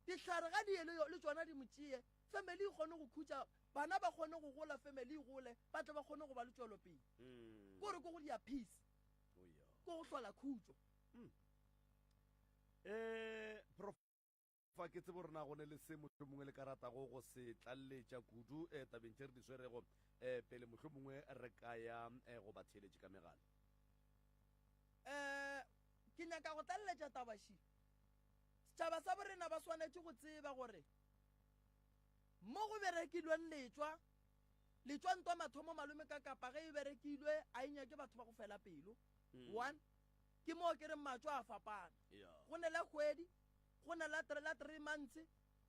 dihlare ga di ye le, le tšona di mo tšee, family e kgone go khutša, bana ba kgone go gola, family e gole, ba tle ba kgone go ba le tšwelopele. Ke gore ke go dia peace, ke go hlola khutšo. Eh, Prof. Fa ke tsebe gore na go ne le se mohlomongwe le ka ratago go se tlaleletša kudu eh, tabeng tše re di swerego eh, pele mohlomongwe re ka ya eh, go batheeletši ka megala. Eh, ke nyaka go tlaleletša taba ši. Setšhaba sa borena ba swanetše go tseba gore mo go berekilweng letšwa, letšwa ntwa mathomo malome ka kapa ge e berekilwe a e nyake batho ba go fela pelo. One, ke moo ke reng matšwa a fapana. Go ne la kgwedi, go ne la, la three months,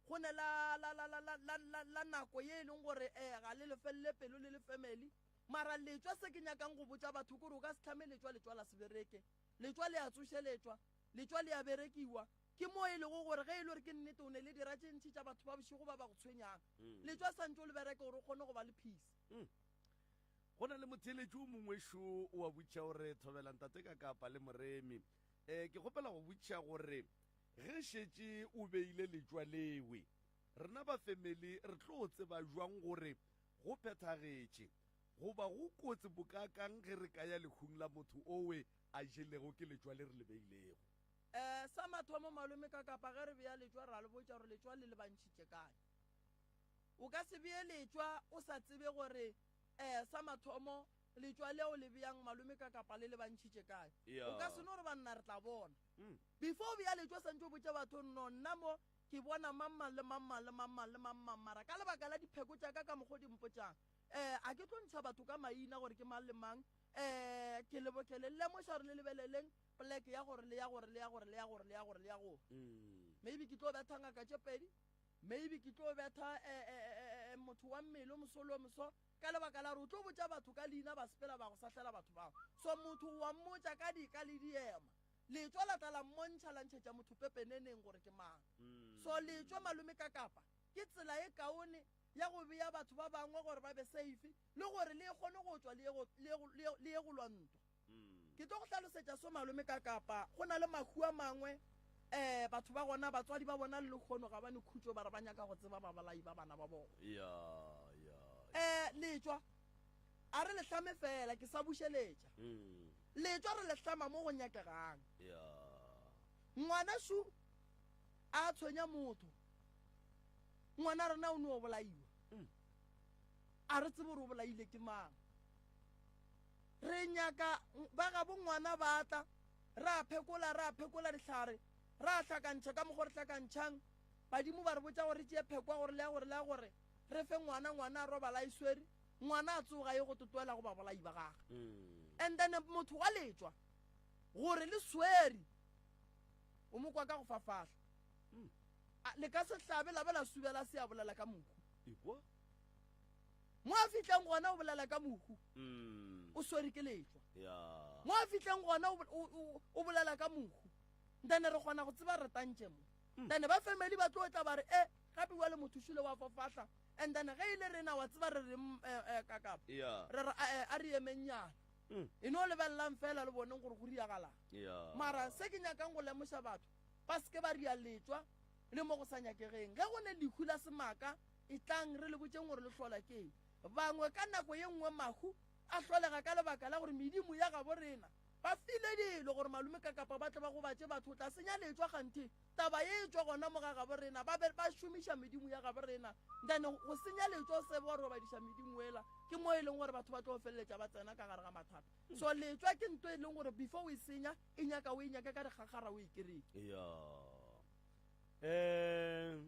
go ne la, la, la, la, la, la, la, la nako ye e leng gore eh, ga le lefelele pelo le le family. Mara letšwa se ke nyakang go botša batho kore o ka se hlame letšwa, letšwa la se bereke. Letšwa le a tsošeletšwa, letšwa le a berekiwa. Ke moo e lego gore ge e le gore ke nnete o ne le dira tše ntši tša batho ba bošego ba ba go tshwenyang, letšwa santše o le bereke gore o kgone go ba le peace. Go na le motheeletši o mongwe šo o a botšiša gore, Thobela Ntate Kakapa le Moremi, um ke kgopela go botšiša gore ge šetše o beile letšwa lewe, rena ba family re tlo tseba jwang gore go phethagetše goba go kotsi bokaakang ge re ka ya lehung la motho owe a jelego ke letšwa le re le beilego? Um sa mathomo malome Kakapa ge re bea letšwa ra le botša gore letšwa le lebantšhitše kae. O ka se bee letšwa o sa tsebe gore um sa mathomo letšwa leo le beyang malome ka kapa le lebantšhitše kae. O ka se no re banna re tla bona. Before o beya letšwa santše o botše batho no nna mo ke bona mang mang le mang mang le mang mang le mang mang mara ka lebaka la dipheko tša ka ka mokgo di mpotšang um a ke tlo ntšha batho ka maina gore ke mang le mang um ke le ke le lemoša gore le lebeleleng poleke ya gore le ya gore le ya gore le ya gore le ya gore le ya gore. Maybe ke tlo betha ngaka tše pedi Maybe ke tlo betha eh, eh, eh, eh, motho wa mmele o moso le o moso ka lebaka la gore o tlo botša batho ka leina ba sepela ba go sahlela batho bao. So motho wa mmotša ka dika le diema. Letšwa la tla la mmontšha la ntšhetša motho pepeneneng gore ke mang. So letšwa malome ka kapa ke tsela e kaone ya go bea batho ba bangwe gore ba be safe le gore le kgone go tšwa le ye go lwa ntwa. Ke tlo go hlalosetša so malome ka kapa go na le mahu a mangwe um batho ba gona batswadi ba bona le lekgono ga ba ne khutšo ba re ba nyaka go tseba babolai ba bana ba bona. Ya, ya. Um letšwa a re le hlame fela ke sa bušeletša. Letšwa re le hlama mo go nyakegang. Ya. Ngwana šu a tshwenya motho ngwana rena o ne o bolaiwa. A re tsebe gore o bolaile ke mang. Re nyaka ba gabo ngwana ba tla, ra phekola, ra phekola dihlare, ra hlakantšha ka mokgwa re hlakantšhang. Badimo ba re botša gore re tšee pheko ya gore le ya gore le ya gore re fe ngwana, ngwana a robala a e swere, ngwana a tsoga a ye go totoela go babolai ba gagwe. And then motho wa letšwa gore le swere, o mo kwa ka go fafahla. Le ka se hlabe la ba la subela se a bolela ka mohu. Ekwa. Mo a fihleng gona o bolela ka mohu. O swere ke letšwa. Mo a fihleng gona o bolela ka mohu. Then re kgona go tseba re tantše mo. Then ba family ba tlo tla ba re e gape wa le motho šule wa fofahla. And then ge e le rena wa tseba re reng ka kapa. Re re a re emeng nyana. E no lebelelang fela le boneng gore go riagalang. Mara se ke nyakang go lemoša batho ba se ke ba ria letšwa le mo go sa nyakegeng. Ge go ne lehu la semaka Etlang re le botšeng gore le hlola ke eng. Bangwe ka nako ye nngwe mahu a hlolega ka lebaka la gore medimo ya gabo rena ba file dilo gore malome ka kapa ba tle ba gobatše batho. O tla senya letšwa kganthe taba ye e tšwa gona mo ga gabo rena. Ba be ba šomiša medimo ya gabo rena then go senya letšwa o sebe wa robadiša medimo ela. Ke mo e leng gore batho ba tlo feleletša ba tsena ka gare ga mathata. So letšwa ke nto e leng gore before o e senya e nyaka o e nyake ka dikgakgara o e kereke. Ya. Eh.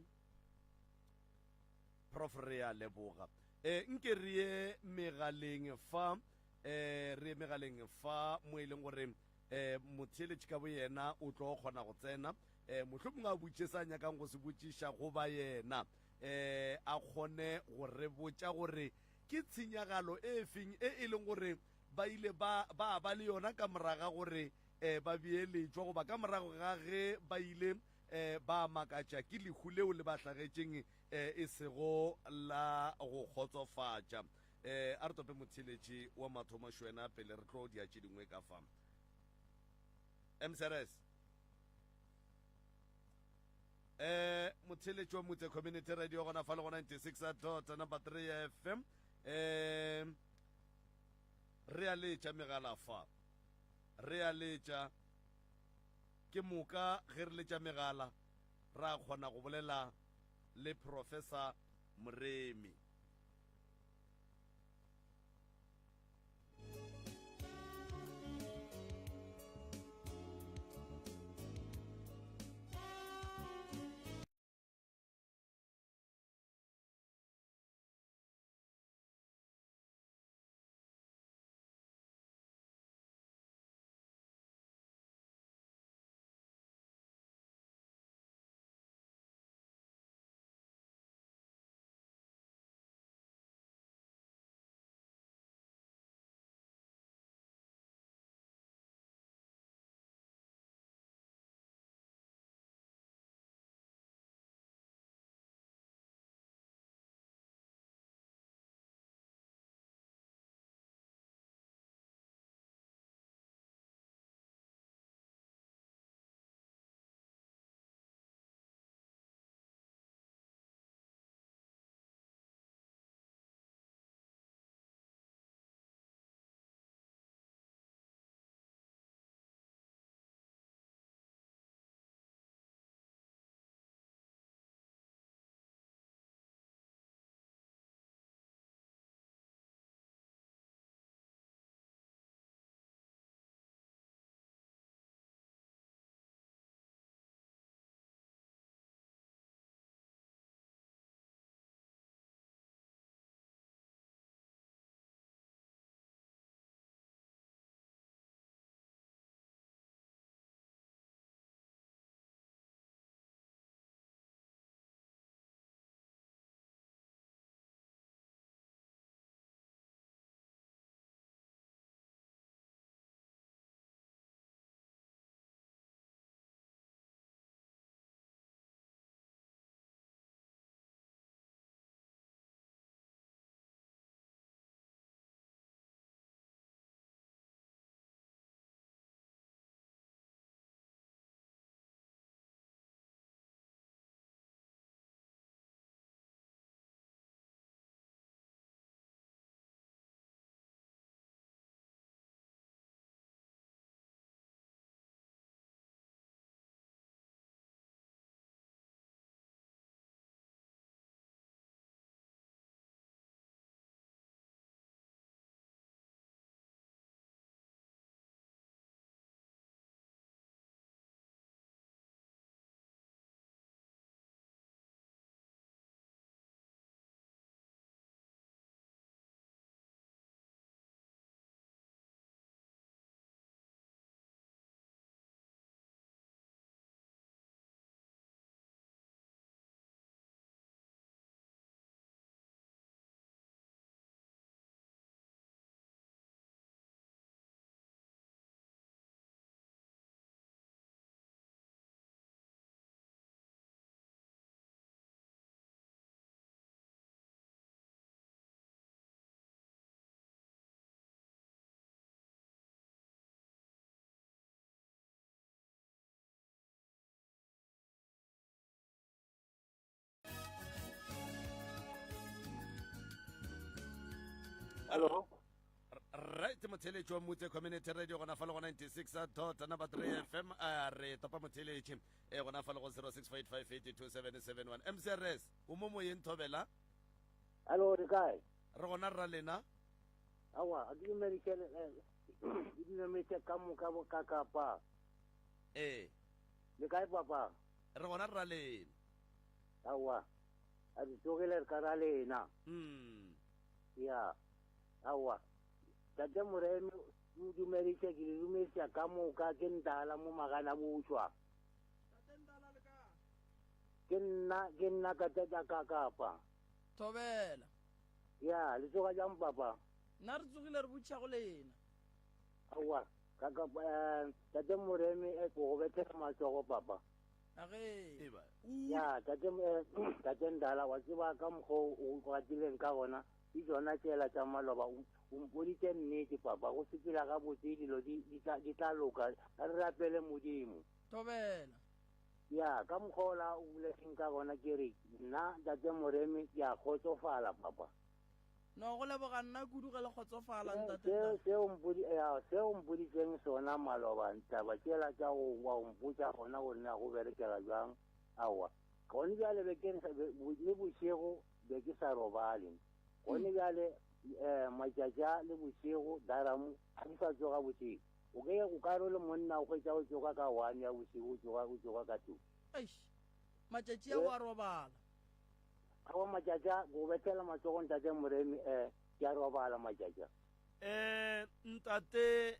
Prof re a leboga. E, nke re ye megaleng fa, e, re ye megaleng fa mo e leng gore e, motheeletši ka boyena o tlo kgona go tsena, e, mohlomongwe a botše sa nyakang go se botšiša goba yena e, a kgone go re botša gore ke tshenyagalo e feng e e leng gore ba ile ba ba ba le yona ka moraga gore e, ba beeletšwa goba ka morago ga ge ba ile um ba makatša ke lehu leo le ba hlagetšeng um e sego la go kgotsofatša. Um a re tope motheeletši wa mathomo šwena pele re tlo dia tše dingwe ka fa. MCRS. Um motheeletši wa Mutse Community Radio gona fa le go 96 dot number 3 FM. Um re a letša megala fa. Re a letša. Ke moka ge re letša megala. ra kgona go bolela le Professor Moremi. Hello. Right motheletši wa Mutse Community Radio gona fa le go 96 dot number 3 FM a re topa motheletši e gona fa le go 0658582771 MCRS o mo moyeng thobela. Hello, re kae? Re gona rra lena. Awa, a ke dumedise ke dumedise ka moka bo ka kapa. Ee. Le kae papa? Re gona rra lena. Awa, a re tsogile re ka ra lena. Mm. Ya, awa. Tate Moremi o dumeditše ke le dumedisa ka moka ke ntala mo magana botšwa. Tate Ntala le kae? Ke nna ke nna ka tata ka kapa. Thobela. Ya, le tsoga jang papa? Nna re tsogile re botšiša go lena. Aowa, ka ka eh, tate Moremi eh, ko go bethela matsogo papa. Age. Eba. Ya, tate eh, tate Ndala wa tseba ka mokgwa o o ratileng ka gona, ke tšona tšela tša maloba o o mpoditše nnete papa, go sepela gabotse dilo di di tla di tla loka, a re rapele Modimo. Thobela. Ya, ka mokgwa ola o boletseng ka gona ke re nna tate Moremi ke a kgotsofala papa. No go leboga nna kudu ge le kgotsofala ntate Seo Ndala. seo mpodi ya seo mpoditseng sona maloba taba tšela tša go wa mpotša gona gore na go berekela jwang. Aowa. Gone bjale be ke re, le bošego be ke sa robale. Gone bjale um matšatši a le bošego daramu ga ke sa tsoga bošego. O ke o ka re le monna o hwetša o tsoga ka one ya bošego o tsoga o tsoga ka two. Eish. Matšatši a wa robala. Aowa matšatši a go bethela matsogo ntate Moremi um ke a robala matšatši a. Um ntate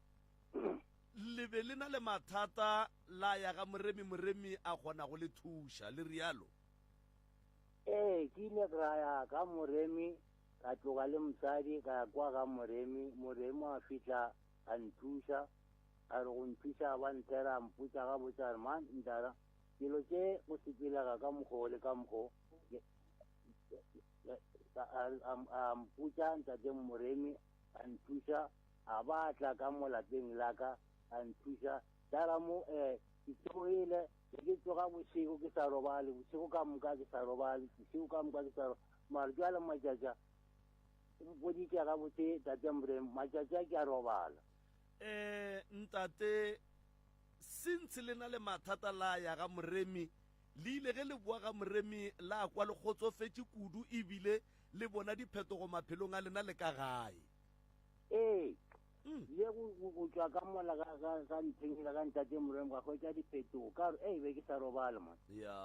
le be le na le mathata la ya ga Moremi, Moremi a kgona go le thuša, le rialo? Ee, ke ile ka ya ga Moremi, ka tloga le mosadi ka ya kwa ga Moremi, Moremi a fihla a nthuša, a re go nthuša a ba nthera a mpotša gabotse a re man ntara dilo tše go sepelega ka mokgwa o le ka mokgwa o. A mpotša ntate Moremi a nthuša a ba tla ka mo lapeng la ka a nthuša tara mo um ke tsogile be ke tsoga bošego ke sa robale bošego ka moka ke sa robale bošego ka moka ke sa robale mare jwale matšatša o mpoditše gabotse tate Moremi matšatša ke a robala. Um ntate since le na le mathata la ya ga Moremi le ile ge le boa ga Moremi la kwa le kgotsofetše kudu ebile le bona diphetogo maphelong a lena le ka gae. Ee, ile go tšwa ka mola ga ga ga nthengela ga ntate Moremi ka hwetša diphetogo ka gore ei be ke sa robale man. Ya.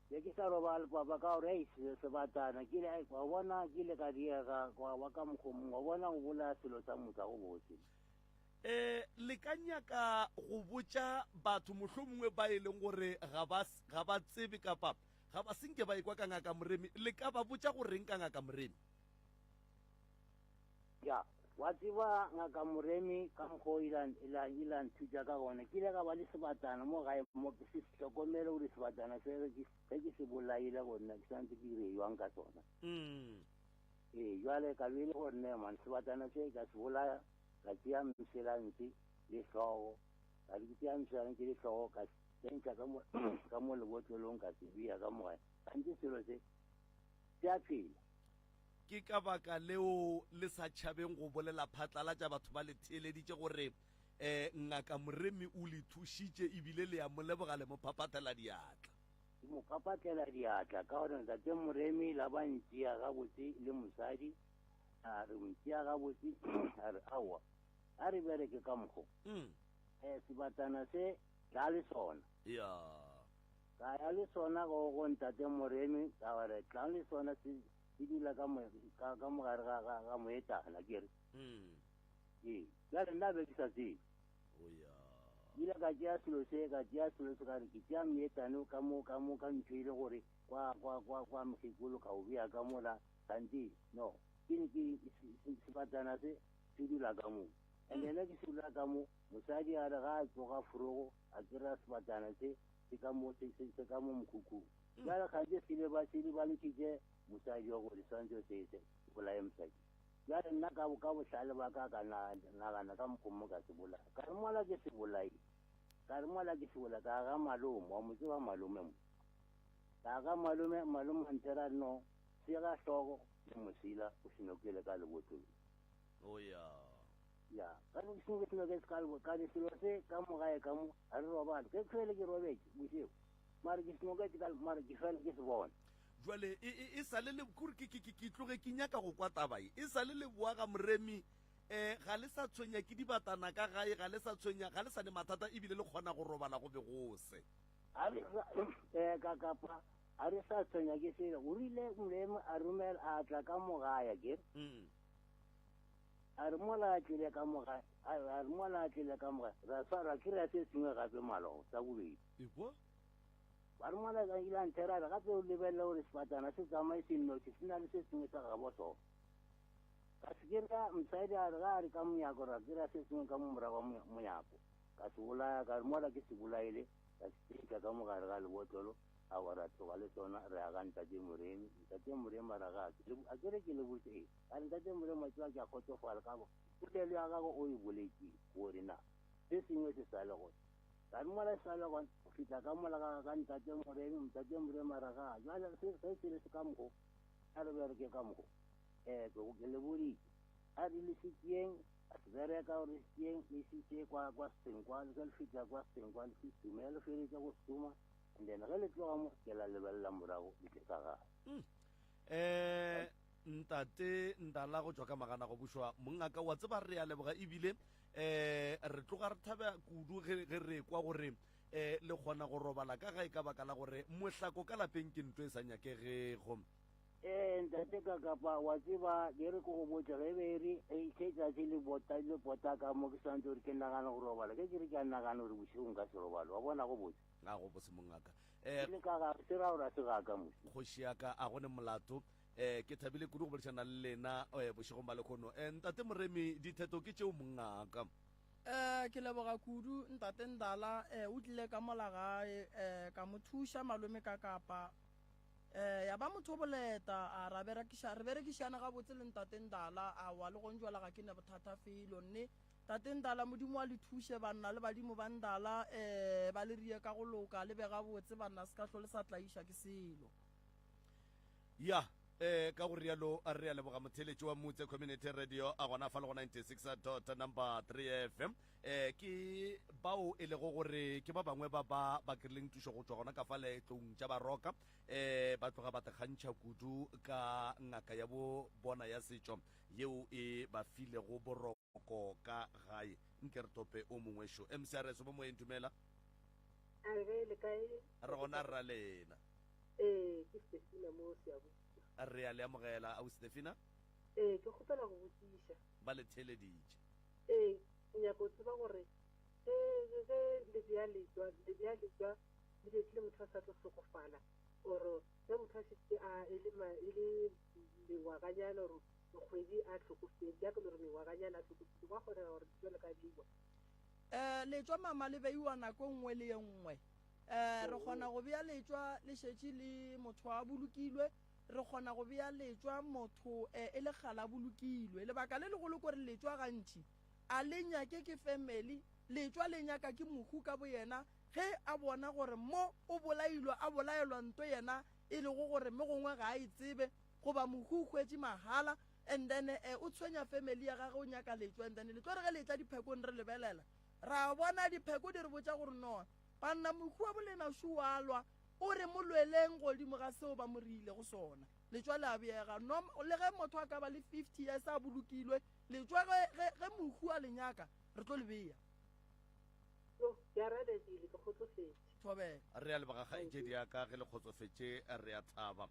Be ke sa robale papa ka gore ei sebatana ke ile wa bona ke ile ka diega kwa wa ka mokgwa mongwe wa bona go bolaya selo sa motho ga go bose. Eh le ka nyaka go botša batho mohlomongwe ba e leng gore ga ba ga ba tsebe kapa ga ba senke ba ekwa ka ngaka Moremi, le ka ba botša go reng ka ngaka Moremi? Ya, wa tseba ngaka Moremi ka mokgwa o ile a ile a nthuta ka gona. Ke ile ka ba le sebatana mo gae mo ke se hlokomele gore sebatana se ge ke se bolaile gore nna ke santse ke dire jwang ka sona. Mm. Ee, jwale ka be e le gore ne man sebatana se ka se bolaya ka tšea mselantse le hlogo ka re ke tšea mselantse le hlogo ka tsentšha ka mo ka mo lebotlelong ka se bea ka mo gae. Gantsi selo se se a phela. Ke ka baka leo le sa tšhabeng go bolela phatlalatša batho ba le theeleditše gore um Ngaka Moremi o le thušitše ebile le a mo leboga le mo phaphathela diatla. Ke mo phaphathela diatla ka gore Ntate Moremi la ba ntšea gabotse le mosadi a re ntšea gabotse a re aowa a re bereke ka mokgo. Mm. Um sebatana se tla le sona. Ya. Ka ya le sona go go Ntate Moremi ka gore tlang le sona se se dula ka mo ka ka mogare ga ga ga moetana ke re. Mm. Ee, bjale nna be ke sa tsebe. O ya. Ile ka tšea selo se ka tšea selo se ka re ke tšea moetane ka mo ka mo ka ntho e le gore kwa kwa kwa kwa mokgekolo ka o bea ka mola kante no ke ne ke sebatana se se dula ka mo and ene ke se dula ka mo mosadi a re ga a tsoga forogo a kry-a sebatana se se ka mo se se se ka mo mokhukhung bjale kganthe se ile ba se le ba ntšhitše mosadi wa gore swantse se se bolaye mosadi bjale nna ka ka bohlale ba ka ka nagana ka mokgwa mo ka se bolaya ka re mola ke se bolai ka re mola ke se bolaya ka ga malome wa mo tseba malome mo ka ga malome malome a nthera no sega hlogo le mosila o se nokele ka lebotlolo o ya Ya, ka no sengwe sengwe ke se ka ka re selo se ka mo gae ka mo ga re robale ke fele ke robetše bošego mare ke sengwe ke ka mare ke fele ke se bona. Jwale e e e sa le le kore ke ke ke tloge ke nyaka go kwa taba e e sa le leboa ga Moremi eh ga le sa tshwenya ke dibatana ka gae ga le sa tshwenya ga le sa ne mathata ebile le kgona go robala go be go se. A re eh ka kapa a re sa tshwenya ke selo o rile Moremi a romela a tla ka mo gae ke. Mm. A re mola a tlile ka mo gae, a a re mola a tlile ka mo gae, ra swarwa ke ra se sengwe gape malogo sa bobedi. Ekwa. Ba re mola a ile a nthera a re gape o lebelela gore sefatana se tsamaye se nnoši se na le se sengwe sa gabo sona. Ka se ke ra mosadi a re ga a re ka monyako ra kry-a se sengwe ka mo morago ga monyako. Ka se bolaya ka re mola ke se bolaile ka se tšentšha ka mo gare ga lebotlolo aowa ra tloga le sona re ya ga ntate Moremi. Ntate Moremi a re ga a ke re ke le botse ee. A re, Ntate Modimo, wa tseba ke a kgotsofala ka polelo ya gago o e boletšego, gore na se sengwe se sa le gona. Ka re mola se sa le gona, go fihla ka mola ga ka Ntate Moremi, Ntate Moremi a re, Ga, jwale se, ge se le se ka mokgo, a re bereke ka mokgo. Eh, ke, ke le boditše. A re le se tšeeng, a se bereka gore le se tšeeng, le se tšee kwa, kwa Senkwa, le ge le fihla kwa Senkwa, le se tsume. Ge le feditše go se tsuma, And then ge le tloga mo ke la lebelela morago le tle ka gae. Mm. Eh ntate Ndala go tšwa ka magana go bušwa mongaka wa tseba re a leboga ebile eh re tloga re thabea kudu ge ge re kwa gore eh le kgona go robala ka gae ka baka la gore mohlako ka lapeng ke ntho e sa nyakegego. Ee, ntate Kakapa, wa tseba, ke re ke go botša, ge be e re ge tšatši le bota, le pota ka mo, ke swanetše gore ke nagane go robala. Ge ke re ke a nagana gore bošego nka se robale, wa bona go botse. A go botse mongaka. Eh, Ke le ka ga, se ra gore a se ga ka mos. Kgoši ya ka, a go ne molato. Eh, ke thabile kudu go boledišana le lena eh, bošegong ba lekhono. Eh, ntate Moremi, ditheto ke tšeo mongaka. Eh, ke leboga kudu ntate Ndala, eh, o tlile ka mola gae, eh, ka mo thuša malome Kakapa. Eh, ya ba motho o boleta, a ra berekiša, re berekišane gabotse le Ntate Ndala, aowa le gonjwala ga ke ne bothata felo, nne. Tate Ndala, Modimo a le thuše, banna le badimo ba Ndala, eh, ba le rie ka go loka, le be gabotse, banna, se ka hlo le sa tlaiša ke selo. Ya, eh, ka go rialo re a leboga motheeletši wa Mutse Community Radio a gona fa le go 96 dot number 3 FM. Eh, ke bao e lego gore ke ba bangwe ba ba ba kry-ileng thušo go tšwa gona ka fa leetong tša baroka eh, ba tloga ba tekgantšha kudu ka ngaka ya bo bona ya setšo yeo e ba filego boroko ka gae. Nke re tope o mongwe šo. MCRS bo moyeng dumela. A re le kae? Re gona rra lena. Ee, ke Stefina mo Siyabuswa. Re a le amogela, au Stefina. Ee, ke kgopela go botšiša. Ba le theeleditše. Ee, ke nyaka go tseba gore ge ge lebea le tšwa, lebea le tšwa le betlile motho a sa tlo hlokofala or ge motho a šetše a e le ma e le mengwaganyana or dikgwedi a hlokofetše, ya ke no re mengwaganyana a hlokofetše, gwa kgonega gore letšwa le ka beiwa? Um letšwa mama le beiwa nako e nngwe le ye nngwe. Um re kgona go bea letšwa le šetše le motho a bolokilwe, re kgona go bea letšwa motho eh, e le kgale a bolokilwe. Lebaka le legolo kore letšwa gantši a le nyake ke family, letšwa le nyaka ke mohu ka boyena ge a bona gore mo o bolailwe a bolaelwa nto yena e lego gore me gongwe ga a e tsebe goba mohu o hwetše mahala and then eh, o tshwenya family ya gage o nyaka letšwa and then le tlo re ge le etla diphekong re lebelela ra bona dipheko di re botša gore no banna mohu wa bolena šo wa lwa O re mo lweleng godimo ga seo ba mo riilego sona. Letšwa le a beega. No, le ge motho a ka ba le 50 years a bolokilwe, letšwa ge, ge, ge mohu a le nyaka, re tlo le bea. Yo, ke arabegile, ke kgotsofetše. Thobela. Re a leboga kgaetšedi ya ka ge le kgotsofetše, re a thaba.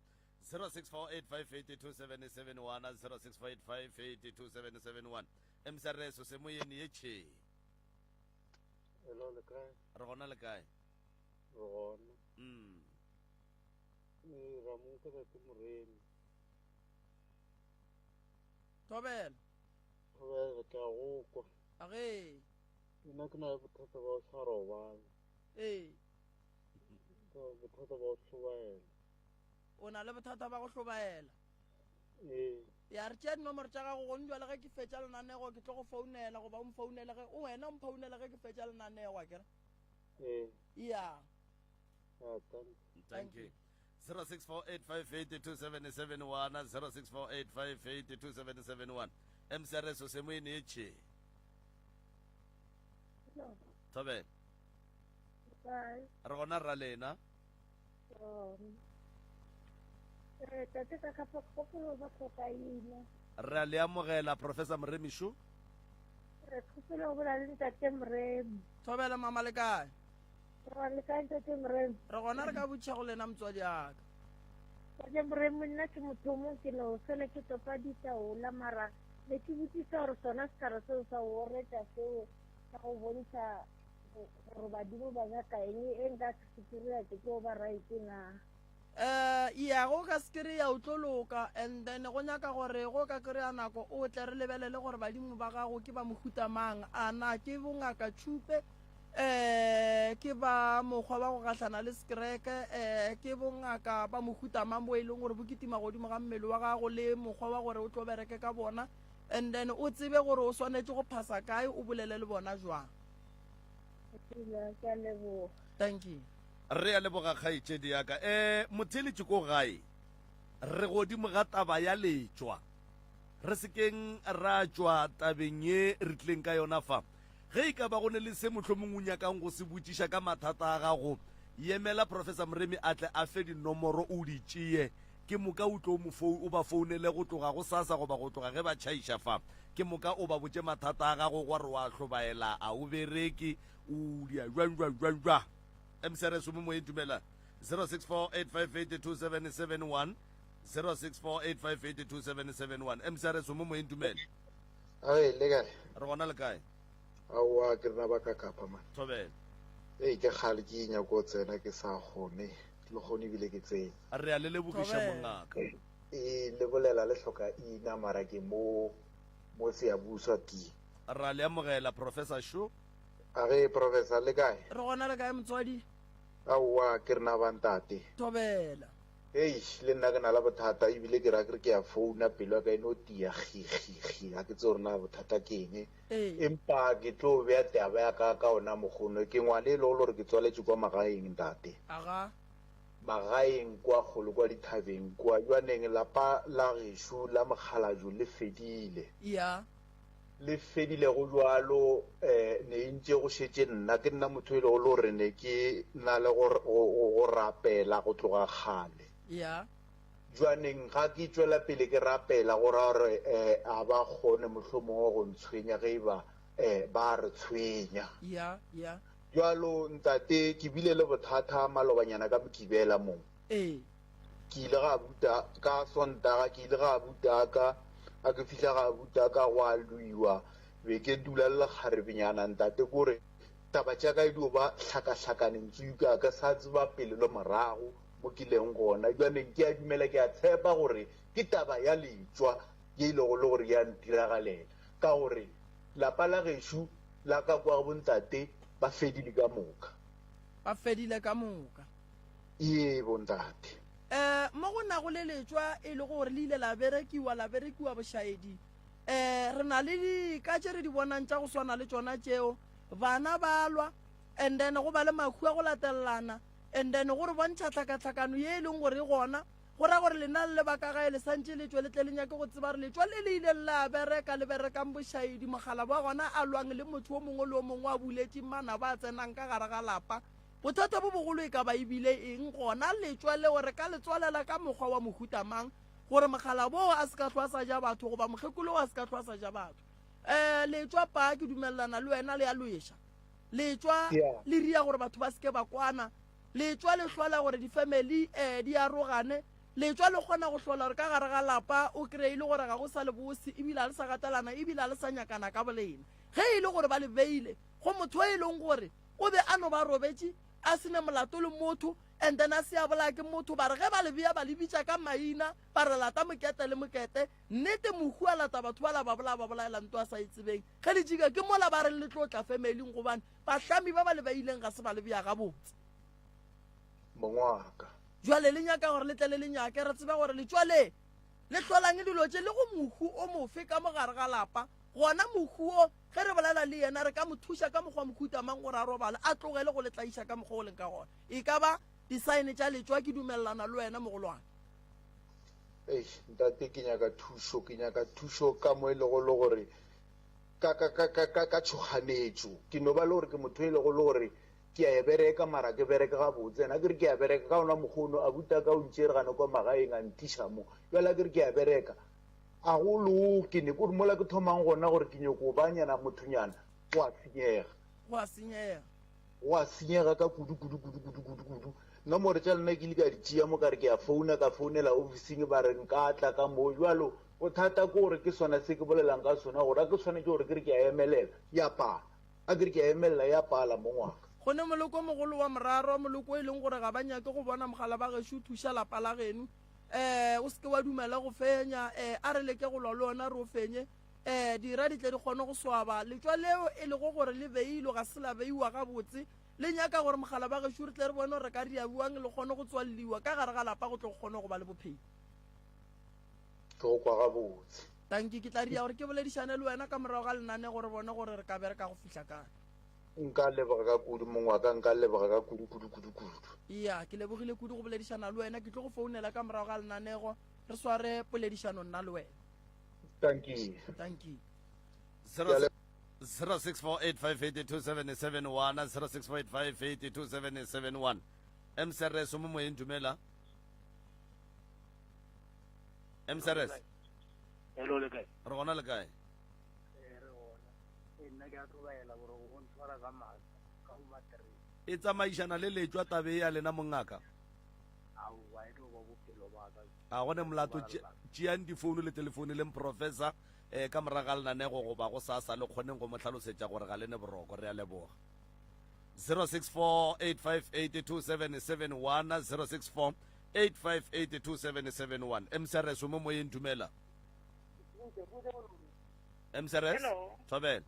0648582771 0648582771 MCRS se moyeni ye tšhe. Hello, le kae? Re gona le kae? Re gona. Mm. Ee, Ramonka tate Moremi. Thobela. Thobela, ke a go kwa. Age. Nna ke na le bothata ba go sa robale. Ee. Bothata ba go hlobaela. O na le bothata ba go hlobaela? Ee. Ya re tšea dinomoro tša gago gone jwale ge ke fetša lenanego ke tlo go founela goba o mfounele ge o wena o mphounele ge ke fetša lenanego akere. Ee. Ya. Ah, thank you. Thank you. 0648582771 0648582771 MCRS o se moyeni ye tšhe. Thobela. Kae? Re gona rra lena. Eh, tate ka kapa kgopolo ba tlhokaina. Re a le amogela Professor Moremišo. Re kgopela go bolela le ntate Moremi. Thobela mama le kae? Re le kae ntate Moremi? Re gona re ka botšha go lena motswadi aka. Ntate Moremi nna ke motho o mongwe ke no fela ke topa ditaola mara ne ke botsisa gore sona setlhare seo sa go oretša seo sa go bontšha gore badimo ba nyaka eng e nka se kry-a ke tlo ba right na? Um ya go ka se kry-a o tlo loka and then go nyaka gore go ka kry-a nako o tle re lebelele gore badimo ba gago ke ba mohuta mang a na ke bongaka tšhupe um ke ba mokgwa wa go gahlana le sekereke um ke bongaka ba mohuta mang bo e leng gore bo kitima godimo ga mmele wa gago le mokgwa wa gore o tlo bereke ka bona and then o tsebe gore o swanetše go phasa kae o bolele le bona jwang. Ke a leboga. Thank you. Re a leboga kgaetšedi ya ka. Eh, motheeletši ko gae, re godimo ga taba ya letšwa. Re se keng ra tšwa tabeng ye re tlileng ka yona fa. Ge e ka ba go ne le se mohlomong o nyakang go se botšiša ka mathata a gago, Yemela Professor Moremi a tle a fe dinomoro o di tšeye, ke moka o tlo mo fou, o ba founele go tloga gosasa goba go tloga ge ba tšhaiša fa. Ke moka o ba botše mathata a gago gwa re wa hlobaela, a o bereke, o dia jwang jwang jwang jwang. MCRS o mo moyeng dumela 0648582771 0648582771 MCRS o mo moyeng dumela. Ae, le kae? Re gona le kae? Aowa, ke rena ba ka Kapa man. Thobela. Ee, ke kgale ke nyako tsena ke sa kgone, le kgone ebile ke tsene. Re a le lebogiša mongaka. Ee, le bolela le hloka ina mara ke mo mo Siyabuswa ti. Ra le amogela Professor Sho. Age Professor le kae? Re gona le kae motswadi? Aowa, ke rena ba ntate. Thobela. Eish, le nna ke na le bothata ebile ke ra ke re ke ya founa pelo ya ka e no tia kgi kgi kgi ga ke tsebe gore na bothata ke eng. Empa ke tlo bea taba ya ka ka ona mokgono. Ke ngwana e le gore ke tswaletše kwa magaeng ntate. Aga. Magaeng kwa kgole kwa dithabeng kwa. Jwaneng lapa la gešo la mokgalabje le fedile. Ya. Le fedilego bjalo um ne e ntše go šetše nna. Ke nna motho e lego le gore ne ke na le go, go, go rapela go tloga kgale. Ya. Jwaneng ga ke tšwela pele ke rapela, go ra gore um a ba kgone mohlomongwe go ntshwenya ge e ba um ba re tshwenya. Ya, ya. Bjalo, ntate, ke bile le bothata malobanyana ka Mokibela mo. Ee. Ke ile ga buta, ka Sontaga ke ile ga butaka, ga ke fihla ga butaka gwa lwiwa, be ke dula le lekgarebenyana, ntate, ko re taba tša ka e dio ba hlakahlakane, ntsuka, ke sa tseba pele le morago. mo ke leng gona. Bjale ke a dumela, ke a tshepa gore ke taba ya letšwa ye e lego le gore ya ntiragalela, ka gore lapa la gešo la ka kwa bontate ba fedile ka moka. Ba fedile ka moka. Ee, bontate. Um mo go nago le letšwa e lego gore le ile la berekiwa, la berekiwa bošaedi. Um re na le dika tše re di bonang tša go swana le tšona tšeo. Bana ba lwa, and then go ba le mahu a go latelelana. And then go re bontšha tlhakatlhakano ye e leng gore e gona, go ra gore lena le le ba ka gae le santše le tšwe le tle le nyake go tseba gore letšwa le le ileng la bereka le berekang bošaedi, mokgalabo wa gona a lwang le motho o mongwe le o mongwe a buletše manaba a tsenang ka gare ga lapa. Bothata bo bogolo e ka ba e bile eng gona? Letšwa leo re ka le tswalela ka mokgwa wa mohuta mang gore mokgalabo oo a se ka hlwa a sa ja batho goba mokgekolo oo a se ka hlwa a sa ja batho? Um letšwa paa ke dumelelana le wena le a lweša. Letšwa le ria gore batho ba seke ba kwana. Letšwa le hlola gore difamily um di arogane. Letšwa le kgona go hlola gore ka gare ga lapa o kry-e le gore ga go sa le bose ebile ga le sa gatelana ebile ga le sa nyakana ka bolena. Ge e le gore ba le beile go motho e leng gore o be a no ba robetše a se ne molato le motho and then a se a bolaya ke motho, ba re ge ba le bea ba le bitša ka maina ba re lata mokete le mokete, nnete mohu a lata batho bala ba bolaya ba bolaela nto a sa e tsebeng. Ge le jika, ke mola ba reng le tlo tla femeling, gobane bahlami ba ba le beileng ga se ba le bea gabotse. Mong wa ka. Jwale le nyaka gore le tle le le nyake, re tsebe gore letšwa le le hlolang dilo tše le go mohu o mofe ka mo gare ga lapa. Gona mohu wo, ge re bolela le yena, re ka mo thuša ka mokgwa mohuta mang gore a robale, a tlogele go le tlaiša ka mokgwa o leng ka gona. E ka ba disaene tša letšwa, ke dumelelana le wena, mogolwane. Eish, ntate, ke nyaka thušo, ke nyaka thušo ka mo e lego le gore ka, ka, ka, ka, ka, ka tšhoganetšo. Ke no ba le gore ke motho e lego le gore ke a e bereka, mara ke bereke gabotse. Ena ke re ke a bereka, ka ona mokgwa ono, abuti a ka o ntšere gane kwa magaeng a ntliša mo. Bjale a ke re ke a bereka, a go loke. Ne kore mola ke thomang gona gore ke nyoko ba nyana mothonyana, go a senyega. Go a senyega. Go a senyega ka kudu, kudu, kudu, kudu, kudu, kudu. Nomoro tša lena ke ile ka di tšea mo ka re ke a founa, ka founela ofising ba re nka tla ka mo. Bjalo bothata ke gore ke sona se ke bolelang ka sona gore a ke swanetše gore ke re ke a emelela, ya pala. A ke re ke a emelela, ya pala mong wa ka. Go ne moloko o mogolo wa moraro, moloko o e leng gore ga ba nyake go bona mogala ba gešo o thuša lapa la geno. Um o se ke wa dumela go fenya. Um a re leke go lwa le ona re o fenye. Um dira di tle di kgone go swaba. Letšwa leo e lego gore le beilwe ga se la beiwa gabotse. Le nyaka gore mogala ba gešo re tle re bone gore re ka ria bjang le kgone go tswaleliwa ka gare ga lapa go tle go kgone go ba le bophelo. Ke go kwa gabotse. Tanki, ke tla ria gore ke boledišane le wena ka morago ga lenanego re bone gore re ka bereka go fihla kae. Nka leboga ka kudu mong wa ka, nka leboga ka kudu kudu kudu kudu. Ya, ke lebogile kudu go boledišana le wena. Ke tlo go founela ka morago ga lenanego re sware poledišano nna le wena. Tanki. Tanki. 0648582771 0648582771. MCRS o mo moyeng dumela. MCRS. Hello le kae? Re gona le kae? Eh, re gona. Eh, nna ke a tlobaela gore go ntshwara ka maatla ka go matree. E tsamaišana le letšwa tabe ya lena mongaka. Aowa e tlo ba bophelo ba ka. A gone molato tšeang difounu le telefone leng professor eh ka moraga lenanego goba go sasa le kgoneng go mo hlalosetša gore ga le ne boroko re a leboga. 0648582771 0648582771 MCRS o mo moyeng dumela MCRS Hello. thobela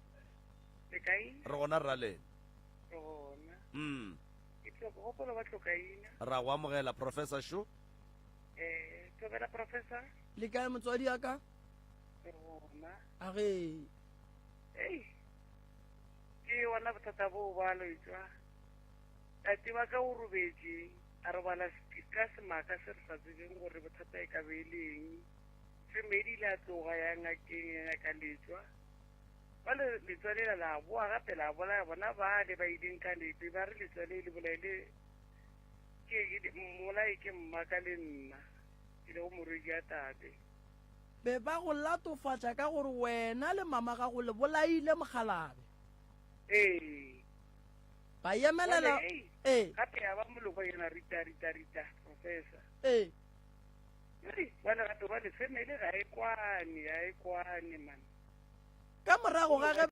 Le kae? re gona rra lena Re gona. mm Ke tlo go gopola ba tlokaina. ra go amogela professor sho Eh, thobela professor. Le kae motswadi ya ka? Re gona. A ge. Ei. Ke ona bothata boo ba loetšwa. Tate wa ka o robetše a robala ka semaka se re sa tsebeng gore bothata e ka be e le eng. Femedi ile a tloga ya ngakeng ya nyaka letšwa. Ba le letswa lela la boa gape la bolaya bona bale ba ileng ka lepe ba re letswa le le bolaile ke mmolai ke mmaka le nna ke lego morwedi ya tate. Be ba go latofatša ka gore wena le mama gago le bolaile mokgalabje. Ee. Ba emelela. Jwale, ei, Ee. Gape ya ba moloko yena Rita, Rita, Rita, professor. Ee. Ei, jwale gape jwale family ga e kwane, ga e kwane man. Ka morago ga ge.